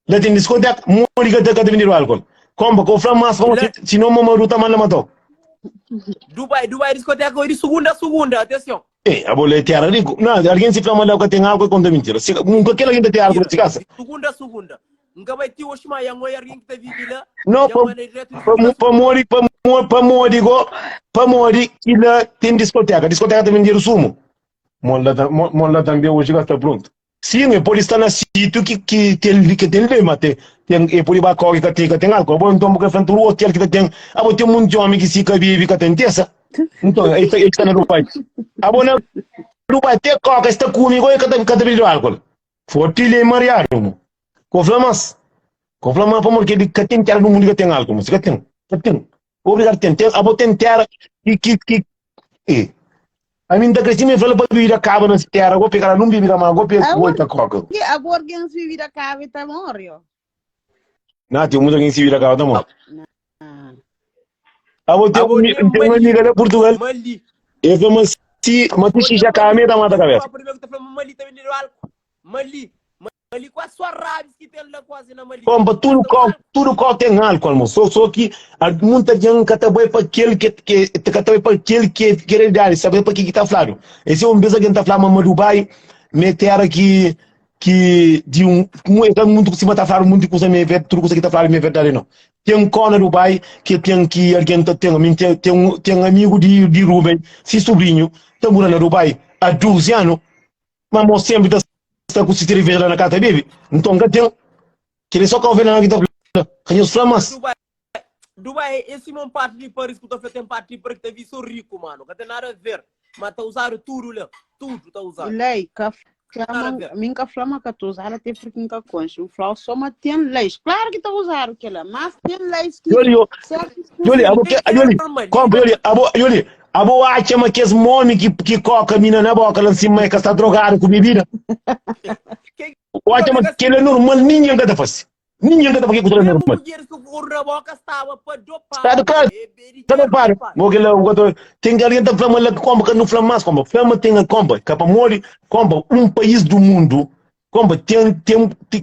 Lá tem discoteca. Mônica tá tá vendendo álcool. Como? Com fala mas como Lá- se se não mamaru tá manda matou. Dubai, Dubai, discoteca hoje de segunda a segunda, atenção. Eh, a bola é terra rico. Não, alguém se fala mandar que tem álcool conta mentira. Se nunca aquela gente tem álcool de casa. De segunda a segunda. Nunca vai ter hoje mais, alguém que tá vive lá. Não, já pa manda direto de segunda a pa mori pa mori pa mori go pa mori que lá tem discoteca. Discoteca tem dinheiro sumo. Mon lá tá- mon mon lá também hoje já está pronto. Sim, e pode estar na sítio que que tem que tem lei, mas tem tem e pode ir para que tem que tem álcool. Bom, então porque frente o hotel que tem, ah, bom, tem um monte de homem que se que vive que tem tessa. Então, aí está está na Dubai. Ah, bom, na Dubai tem coca, está comigo e que tem que tem álcool. Forte lei mariado, mo. Com flamas. Com flamas para porque ele que tem terra no mundo que tem álcool, mo. Se que tem, que tem. Obrigado tem, tem, ah, bom, tem terra que que que e a mim da cresci me fala para vir acaba na terra, vou pegar não bebida mais, vou pegar Ah, oita coca. E agora quem se vira cá tá morre. Não, tem muita quem se vira acaba, tá bom. Ah. Ah, vou ter Ah, um, vou tem ter uma Mali. amiga de Portugal, Mali. eu falo, mas se, mas se já cá, me dá mata a cabeça. Primeiro que tá falando Mali também deu álcool. Mali. Mali quase só árabes que tem lá quase na Mali. Compra tudo qual, tudo qual tem álcool, irmão. Só, só que a, muita gente cata bem para aquele que que cata bem para aquele que que realidade, sabe para que que tá falando. Esse é um beijo que tá falando, mas Dubai, me terra que. ki di un mu é ka muntu sima ta fladu munti kusa mi é ver tudu kusa ki ta fladu mi é verdadi no. Ten kona Dubai ki ten ki algen ta ten mi ten ten un ten amigu di di Ruben si subrinhu ta mura na Dubai a 12 anu ma mo sempri ta sta ku si cerveja la na kasa ta bebe nton ka ten kel é so kauverdianu ki ta fla ka nhos fla mas. Dubai Dubai é sima un parti di Paris ku ta fla ten parti di Paris ki ta vive so riku mano ka ten nada a ver ma ta uzadu tudu la tudu ta uzadu Lei ka fla nada ma a ver. mi n ka fla ma ka ta uzadu até porque n ka konxe n fla só ma ten leis claro ki ta uzadu kela mas ten leis ki Yoli, yo, certus yoli, kuzas abo ke, Tem que yoli, normal, kompa, yoli, normal. abo, yoli, abo atxa ma kes momi ki, ki koka mina na boka la nsin ma e ka sta drogadu ku bebida? Ke O atxa ma ka kel é normal, ninguém ka ta fasi. Ninguém ka ta fasi ke kusa la Mesmo normal. mulheres ku ouro na boca estava pa Sta dopado. claro, É, é sta dinheiro dopadu. dopado. Bo kel o ka tem que alguém ta fla ma la kompa ka nu fla mas kompa. Fla ma tem kompa, ka pamodi kompa um país do mundo kompa tem tem tem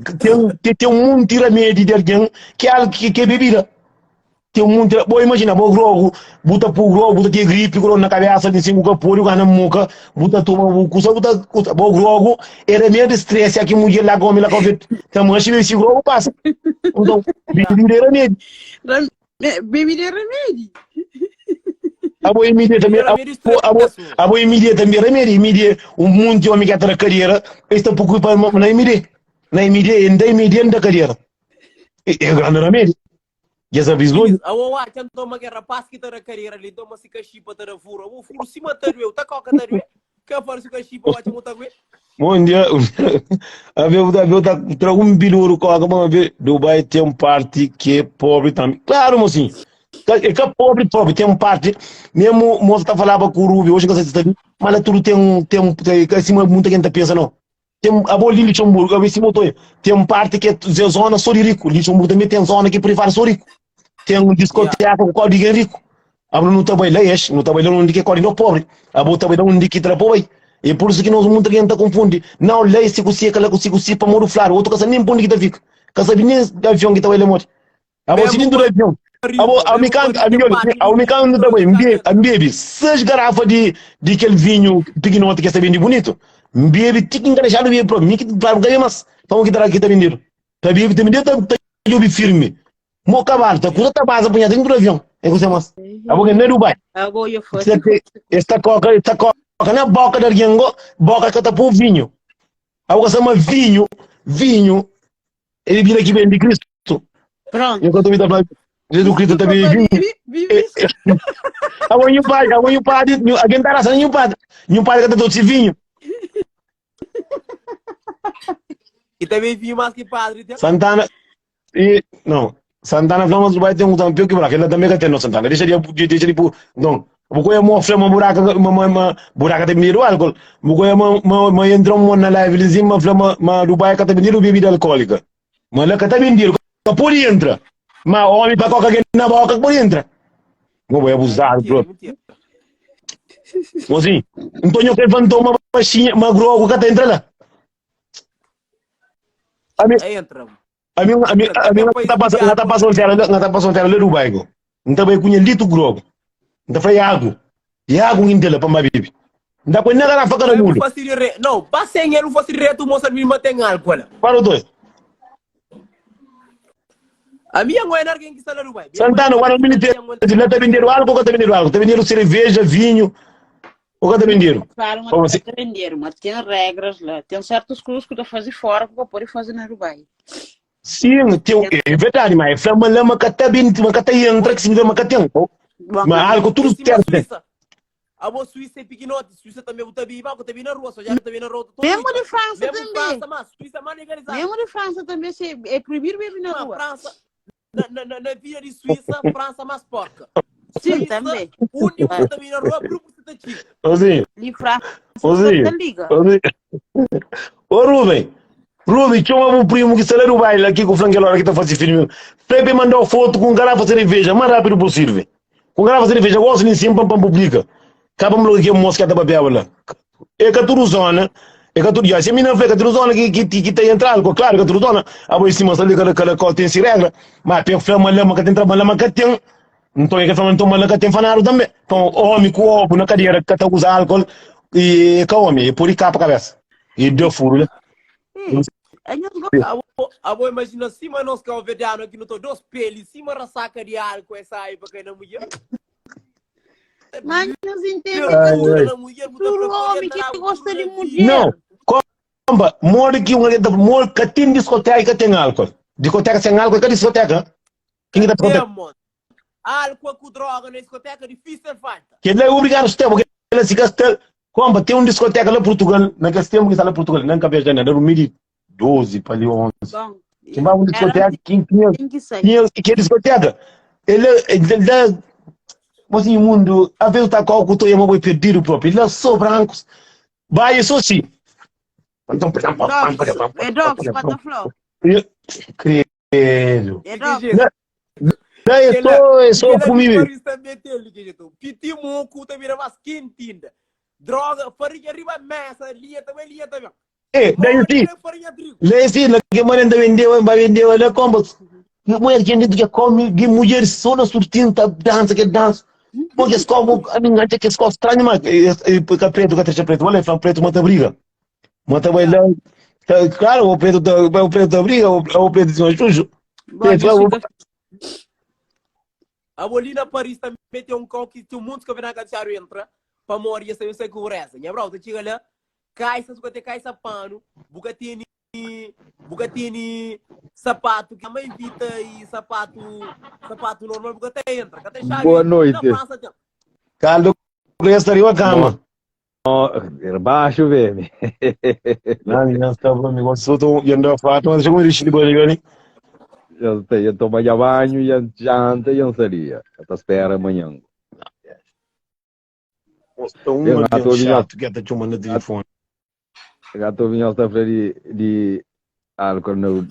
tem, tem um monte de remédio de alguém que é algo que, que é bebida. Tem um monte, bo imagina, bo grogu, bu ta pu grogu, bu ta ter gripe, grogu na cabeça, de cinco capuri, na muca, bu ta toma, bu kusa, bu ta kusa, bo grogu, é remédio de stress, aqui mulher lá come lá come, tá mancha, esse grogu passa. Então, bebida é remédio. Rem- bebida é remédio Abo mídia também, Era meio abo, abo, estresse. abo mídia também remédio, mídia, um monte de homem que está na cadeira, está pouco para na mídia, na mídia, na mídia, na cadeira. É, é grande remédio. Dja sa avisou? Minis, awo wa txan toma ke rapaz ki ta da karera li, toma si kaxipa ta da furu. Awo furu sima ta dueu, ta koka ta due. Ka fala si kaxipa wa txan ta due. Bom dia. Aveu ta aveu ta tra um biluru koka bom ver. Dubai tem um parte que é pobre também. Claro, mocinho. É que pobre, pobre, tem um parte. Mesmo moço tá falava com o Rubio, hoje que você está ali, mas lá tudo tem tem tem assim muita gente tá pensa não. Tem abo li Luxemburgo, abo esse motor, tem um parte que é zona só de rico. Luxemburgo também tem zona que é privada só rico. Tem um discoteca com código é rico. Abo não tá bem lá, este, não tá bem lá onde que é código pobre. Abo tá bem lá onde que tra pobre. E por isso que nós muita gente tá confunde. Não, lá esse consiga, aquela consiga, consiga para moro flaro. Outro casa nem onde que tá fica. Casa nem avião que tá bem lá morto. Abo Mesmo se dentro do avião. Abo a mi can a mi a mi can tá bem, bebe, a bebe seis garrafas de de aquele vinho pequenote que está bem de bonito. Bebe, ti que encarejado bebe pro mim que claro ganha mas. Então que tá que tá vendido. Tá bebe, tá vendido, tá tá bebe firme. Mo cavalo, tá cusa tá base punha dentro do avião. É que você mas. Abo que nem Dubai. Agora eu Esta esta coca, esta coca na boca de alguém, boca que tá por vinho. Abo que chama vinho, vinho Ele vira que vem de Cristo. Pronto. Eu canto falando, Jesus Cristo também vinho. Agora o padre, agora o padre, alguém tá lá, o padre. E o padre que tá todo vinho. E também vinho mais que padre. Tem? Santana, e, não, Santana Flama vai ter um tampião que buraco, ele também que tem no Santana. Deixa de, deixa de, não. Vou uma flama buraca, uma uma buraca tem dinheiro álcool. Vou uma uma uma entra um na live lizinho, uma flama, uma Dubai que tem dinheiro bebida alcoólica. Mas lá que tem dinheiro, que pode entra. Mas homem para qualquer na boca que pode entra. Não vou abusar, bro. Mozinho, então eu levantou uma baixinha, uma groga que entra lá. A mim, Entra. a mim, a mim, a mim, tá passando, tá passando fera, tá passando fera lá do bairro. Nta bai kunha litro grogo. Nta fala iago. Iago ngindela pa mabibi. Nta põe na garrafa cada mundo. Não, passem ele fosse reto, moça me mantém álcool. Para o dois. A minha mãe era quem que está lá no bairro. Santana, agora o ministério lá tá vendendo álcool, tá vendendo álcool, tá vendendo cerveja, vinho. O que tá vendendo? Claro, Como mas assim? tá vendendo, mas tem regras lá, tem certas coisas que tu faz fora que pode fazer na Dubai. Sim, tem, é verdade, mas é flama lá, mas tá bem, mas tá entra que se me mas tem. Mas álcool tudo certo. Suíça. A boa Suíça é pequenote, Suíça também botar bem, mas também na rua, só já também na rua. Mesmo de França Mesmo também. França, mas Suíça mais legalizada. Mesmo de França também se é proibido beber na Mas rua. França, na, na, na, vida de Suíça, França mais porca. Sim, Suíça, também. Único que também na rua, grupo você tá chique. Ozinho, De França, Ozinho. tá liga. Ozinho. Ô Rubem, Rubem, tinha um primo que saiu do baile aqui com o Frankelora que tá fazendo filme. Pepe mandou foto com garrafa de cerveja, mais rápido possível. Com garrafa de cerveja, gosto em cima, pam, pam, publica. Acaba-me logo aqui a mosca da papel lá. É que tudo zona, é que tudo, já, se a mina fala que tudo zona que, que, que, que tem entrada, claro que tudo zona, a boa em cima, ali que que que tem se regra, mas pega flama lama que tem entrada, lama que tem. Então é que flama então lama que tem fanaro também. Então, homem com ovo na cadeira que tá usando álcool e que homem, e por capa a cabeça. E deu furo, né? Ei, anhos go- Abo, abo imagina sima nos cabo-verdiano aqui no tô dos pele, sima ressaca de álcool essa aí para cair na mulher. Mas nhos entende Ai, que ai. Na mulher, buta tudo pra poder homem que na água, gosta tudo de na vida. mulher. Não, comba, modi ki un algen ta modi ka ten diskoteka i ka ten álkol. Diskoteka sen álkol é ka diskoteka. Kin ki ta Tem, konta? mano. Álcool com droga na discoteca difícil falta. Kel-la é obrigadu sta, porque kel-la si ka sta. Komba, ten un diskoteka la Portugal, na kes tenpu ki sta la Portugal, na N ka viaja na 2012 pa li 11. Bom, Ki ba un era diskoteka ki tinha, tem que sair. tinha, ki diskoteka, ele, ele, la, mozinho mundu, a vezes ta kau ku to yama boi perdido propi, la so brancos, vai so si. Dox, é Dox, Patafló. Credo. É Dox. Não, não, é só, é só comigo. Paris também tem ali, que jeito. Piti moco também era mais quente ainda. Droga, farinha riba mesa, linha também, linha também. É, daí sim, Farinha trigo. daí sim, na que mãe ainda vendeu, vai vender, olha como. Mulher que dentro que come, de mulher só na surtindo, tá dança, que dança. Porque eles comem, a minha que eles comem estranho, mas porque preto, que deixa preto, olha, preto mata briga. Mata vai lá. Tá, claro, o preto da, o preto da briga, o, o preto de um chucho. Bom, Preto, fica- A Bolina Paris também tem um cão que tem um mundo que vem na cadeia entra para morrer sem sem segurança. Minha brother, chega lá, cai, se você cai pano, buca tem buca tem sapato que a mãe evita e sapato sapato normal buca até entra, que até chave. Boa noite. Na França tem. Caldo, estaria a cama. Baixo, velho. Não, minha estava me gostou, eu não faço, mas eu vou deixar de boa, Eu sei, eu tomo já banho, já janta, já saía. Até espera amanhã. Estou um Eu não tô chato que tá chamando no telefone. Já estou vindo esta feira de, de álcool no,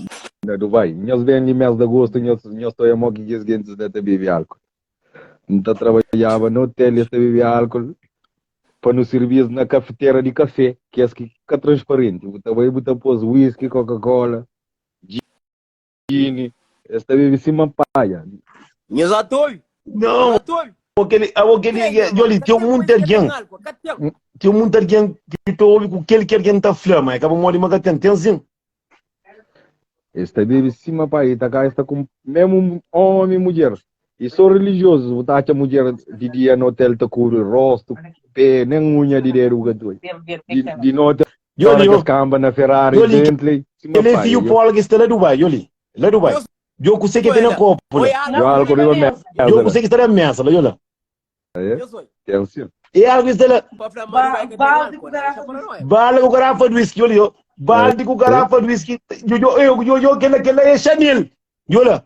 na Dubai. Nós vem ali mês de agosto, nós nós estou a moque que gente de beber álcool. Então trabalhava no hotel e beber álcool para nos servir na cafeteira de café, que é que é transparente. Botar aí, botar pôs whisky, Coca-Cola, gin, esta bebe cima paia. Nós atoy. Não, Atoy. aquele, aquele, olha, tem muita gente, tem muita gente que tu ouve com aquele que alguém tá falando, mas acaba morrendo, mas tem, tem sim. Esta bebe cima paia, tá cá, está com mesmo homem e mulher. E sou religioso, botar a mulher de dia no hotel te cobre o rosto, pé, nem unha de dedo, gato. De, de noite, Yoli, hora que eu, as camba na Ferrari, Yoli, Bentley, cima ele é paia. filho Paulo que está lá Dubai, Yoli, lá Dubai. Eu sei que tem na copa, Eu álcool riba mesa. eu sei que está na mesa, lá, Yola. Tem sim. É algo que está lá, Balde com garrafa de bala com garrafa de whisky, Yoli, ó. balde com garrafa de whisky, eu, eu, eu, eu, eu, aquela, aquela é Chanel, Yola.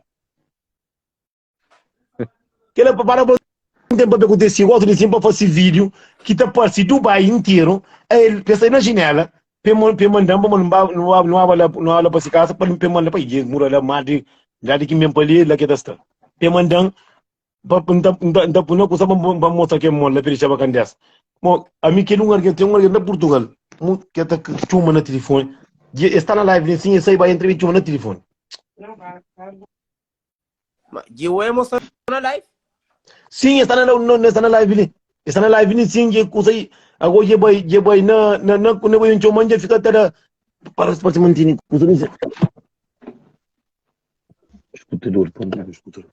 Aquela para um tempo para acontecer, gosto de sempre fazer vídeo que tá parece Dubai inteiro, aí ele pensa na janela, pe mandar para não não não não não para casa para pe mandar para ir mura lá madre lá de que me ali lá que tá está. Pe mandar para não não coisa para mostrar que é mole para deixar para candidato. Bom, a mim que não alguém tem um alguém na Portugal, que tá chuma no telefone, está na live assim, esse aí vai entrar e chuma no telefone. Eu emociono na live. Sim, está na, não, está na live ali. Está na live ali, sim, que coisa aí. Agora je vai, je vai na na na na vai um manja fica até para para se manter coisa nisso. Escutador, pronto, escutador.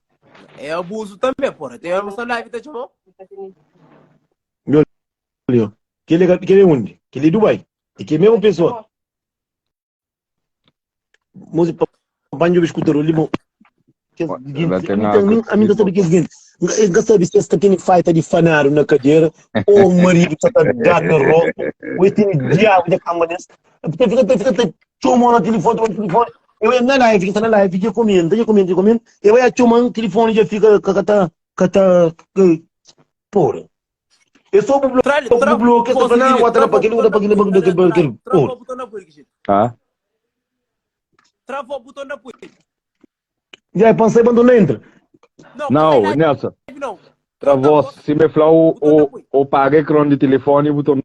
É abuso também, porra. Tem emoção na live, tá chamou? Olha, que ele que ele é onde? Que ele é Dubai. E que é a mesma pessoa. Música banho escutador ali, bom. Que a mim não sabe que é seguinte. Não sabe se esta tem fight de fanário na cadeira ou o marido está a dar na roupa ou tem diabo de cama nesse. Porque fica fica chama no telefone, no telefone. Eu ia na live, fica na live, fica comendo, fica comendo, fica comendo. Eu ia chamar o telefone já fica cata cata porra. Eu sou o bloco, o bloco, eu tô falando, outra para aquele, outra para aquele, para aquele, para aquele. Travou o botão na pulha, gente. Ah? Travou o botão na pulha. E aí, pensei quando não entra. Não, Nelson. Não. Travou, se me falar o, o, o paga ecrã de telefone e botão.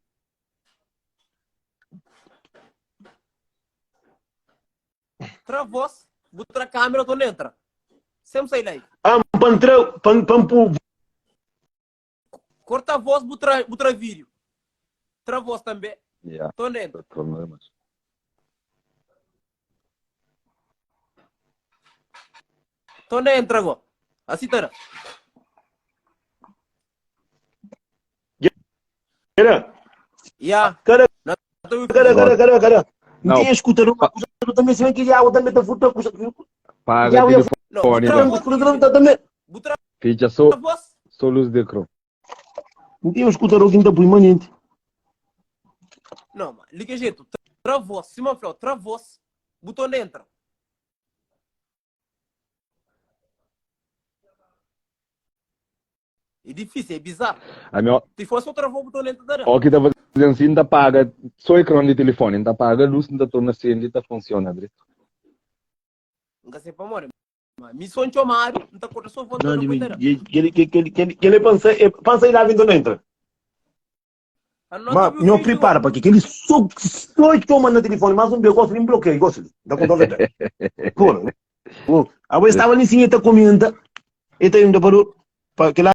Travou, botou a câmera, tu não entra. Sempre sai live. Ah, para entrar, para para Corta a voz, botar botar vídeo. Travou também. Yeah. Tô dentro. Problemas. Tonda entra go. Asi ta da. Era. Ya. Kada, Na ta ui kada, kada, kada, kada. Não. Não. Escuta, não, Pa- também se vem que água também tá furta, custa. Paga Já, já, Não, telefone, bu tra lá. voz, Escuta, também. bu tra Fica só, voz. só luz de ecrã. Não tem um escutador que não tá permanente. Não, mano. Liga jeito. Tra voz. Simão Flor, tra voz. Botão entra. É difícil, é bizarro. A minha, Se fosse outra voz, botão entra. Dará. o que tá fazendo assim, tá paga só ecrã de telefone, tá paga a luz, tá torna acende, tá funciona direito. Nunca sei para morrer. Mas missão chamado, não tá corta só voz, Não, não de tá mim. Que que que que que ele pensa, pensa lá vindo entra. Mas não prepara para que ele só só toma no telefone, mas um gosto de bloqueio, gosto. Da conta verdade. Porra. A vez estava ali sim, está comendo. Ele tá indo para o para que lá.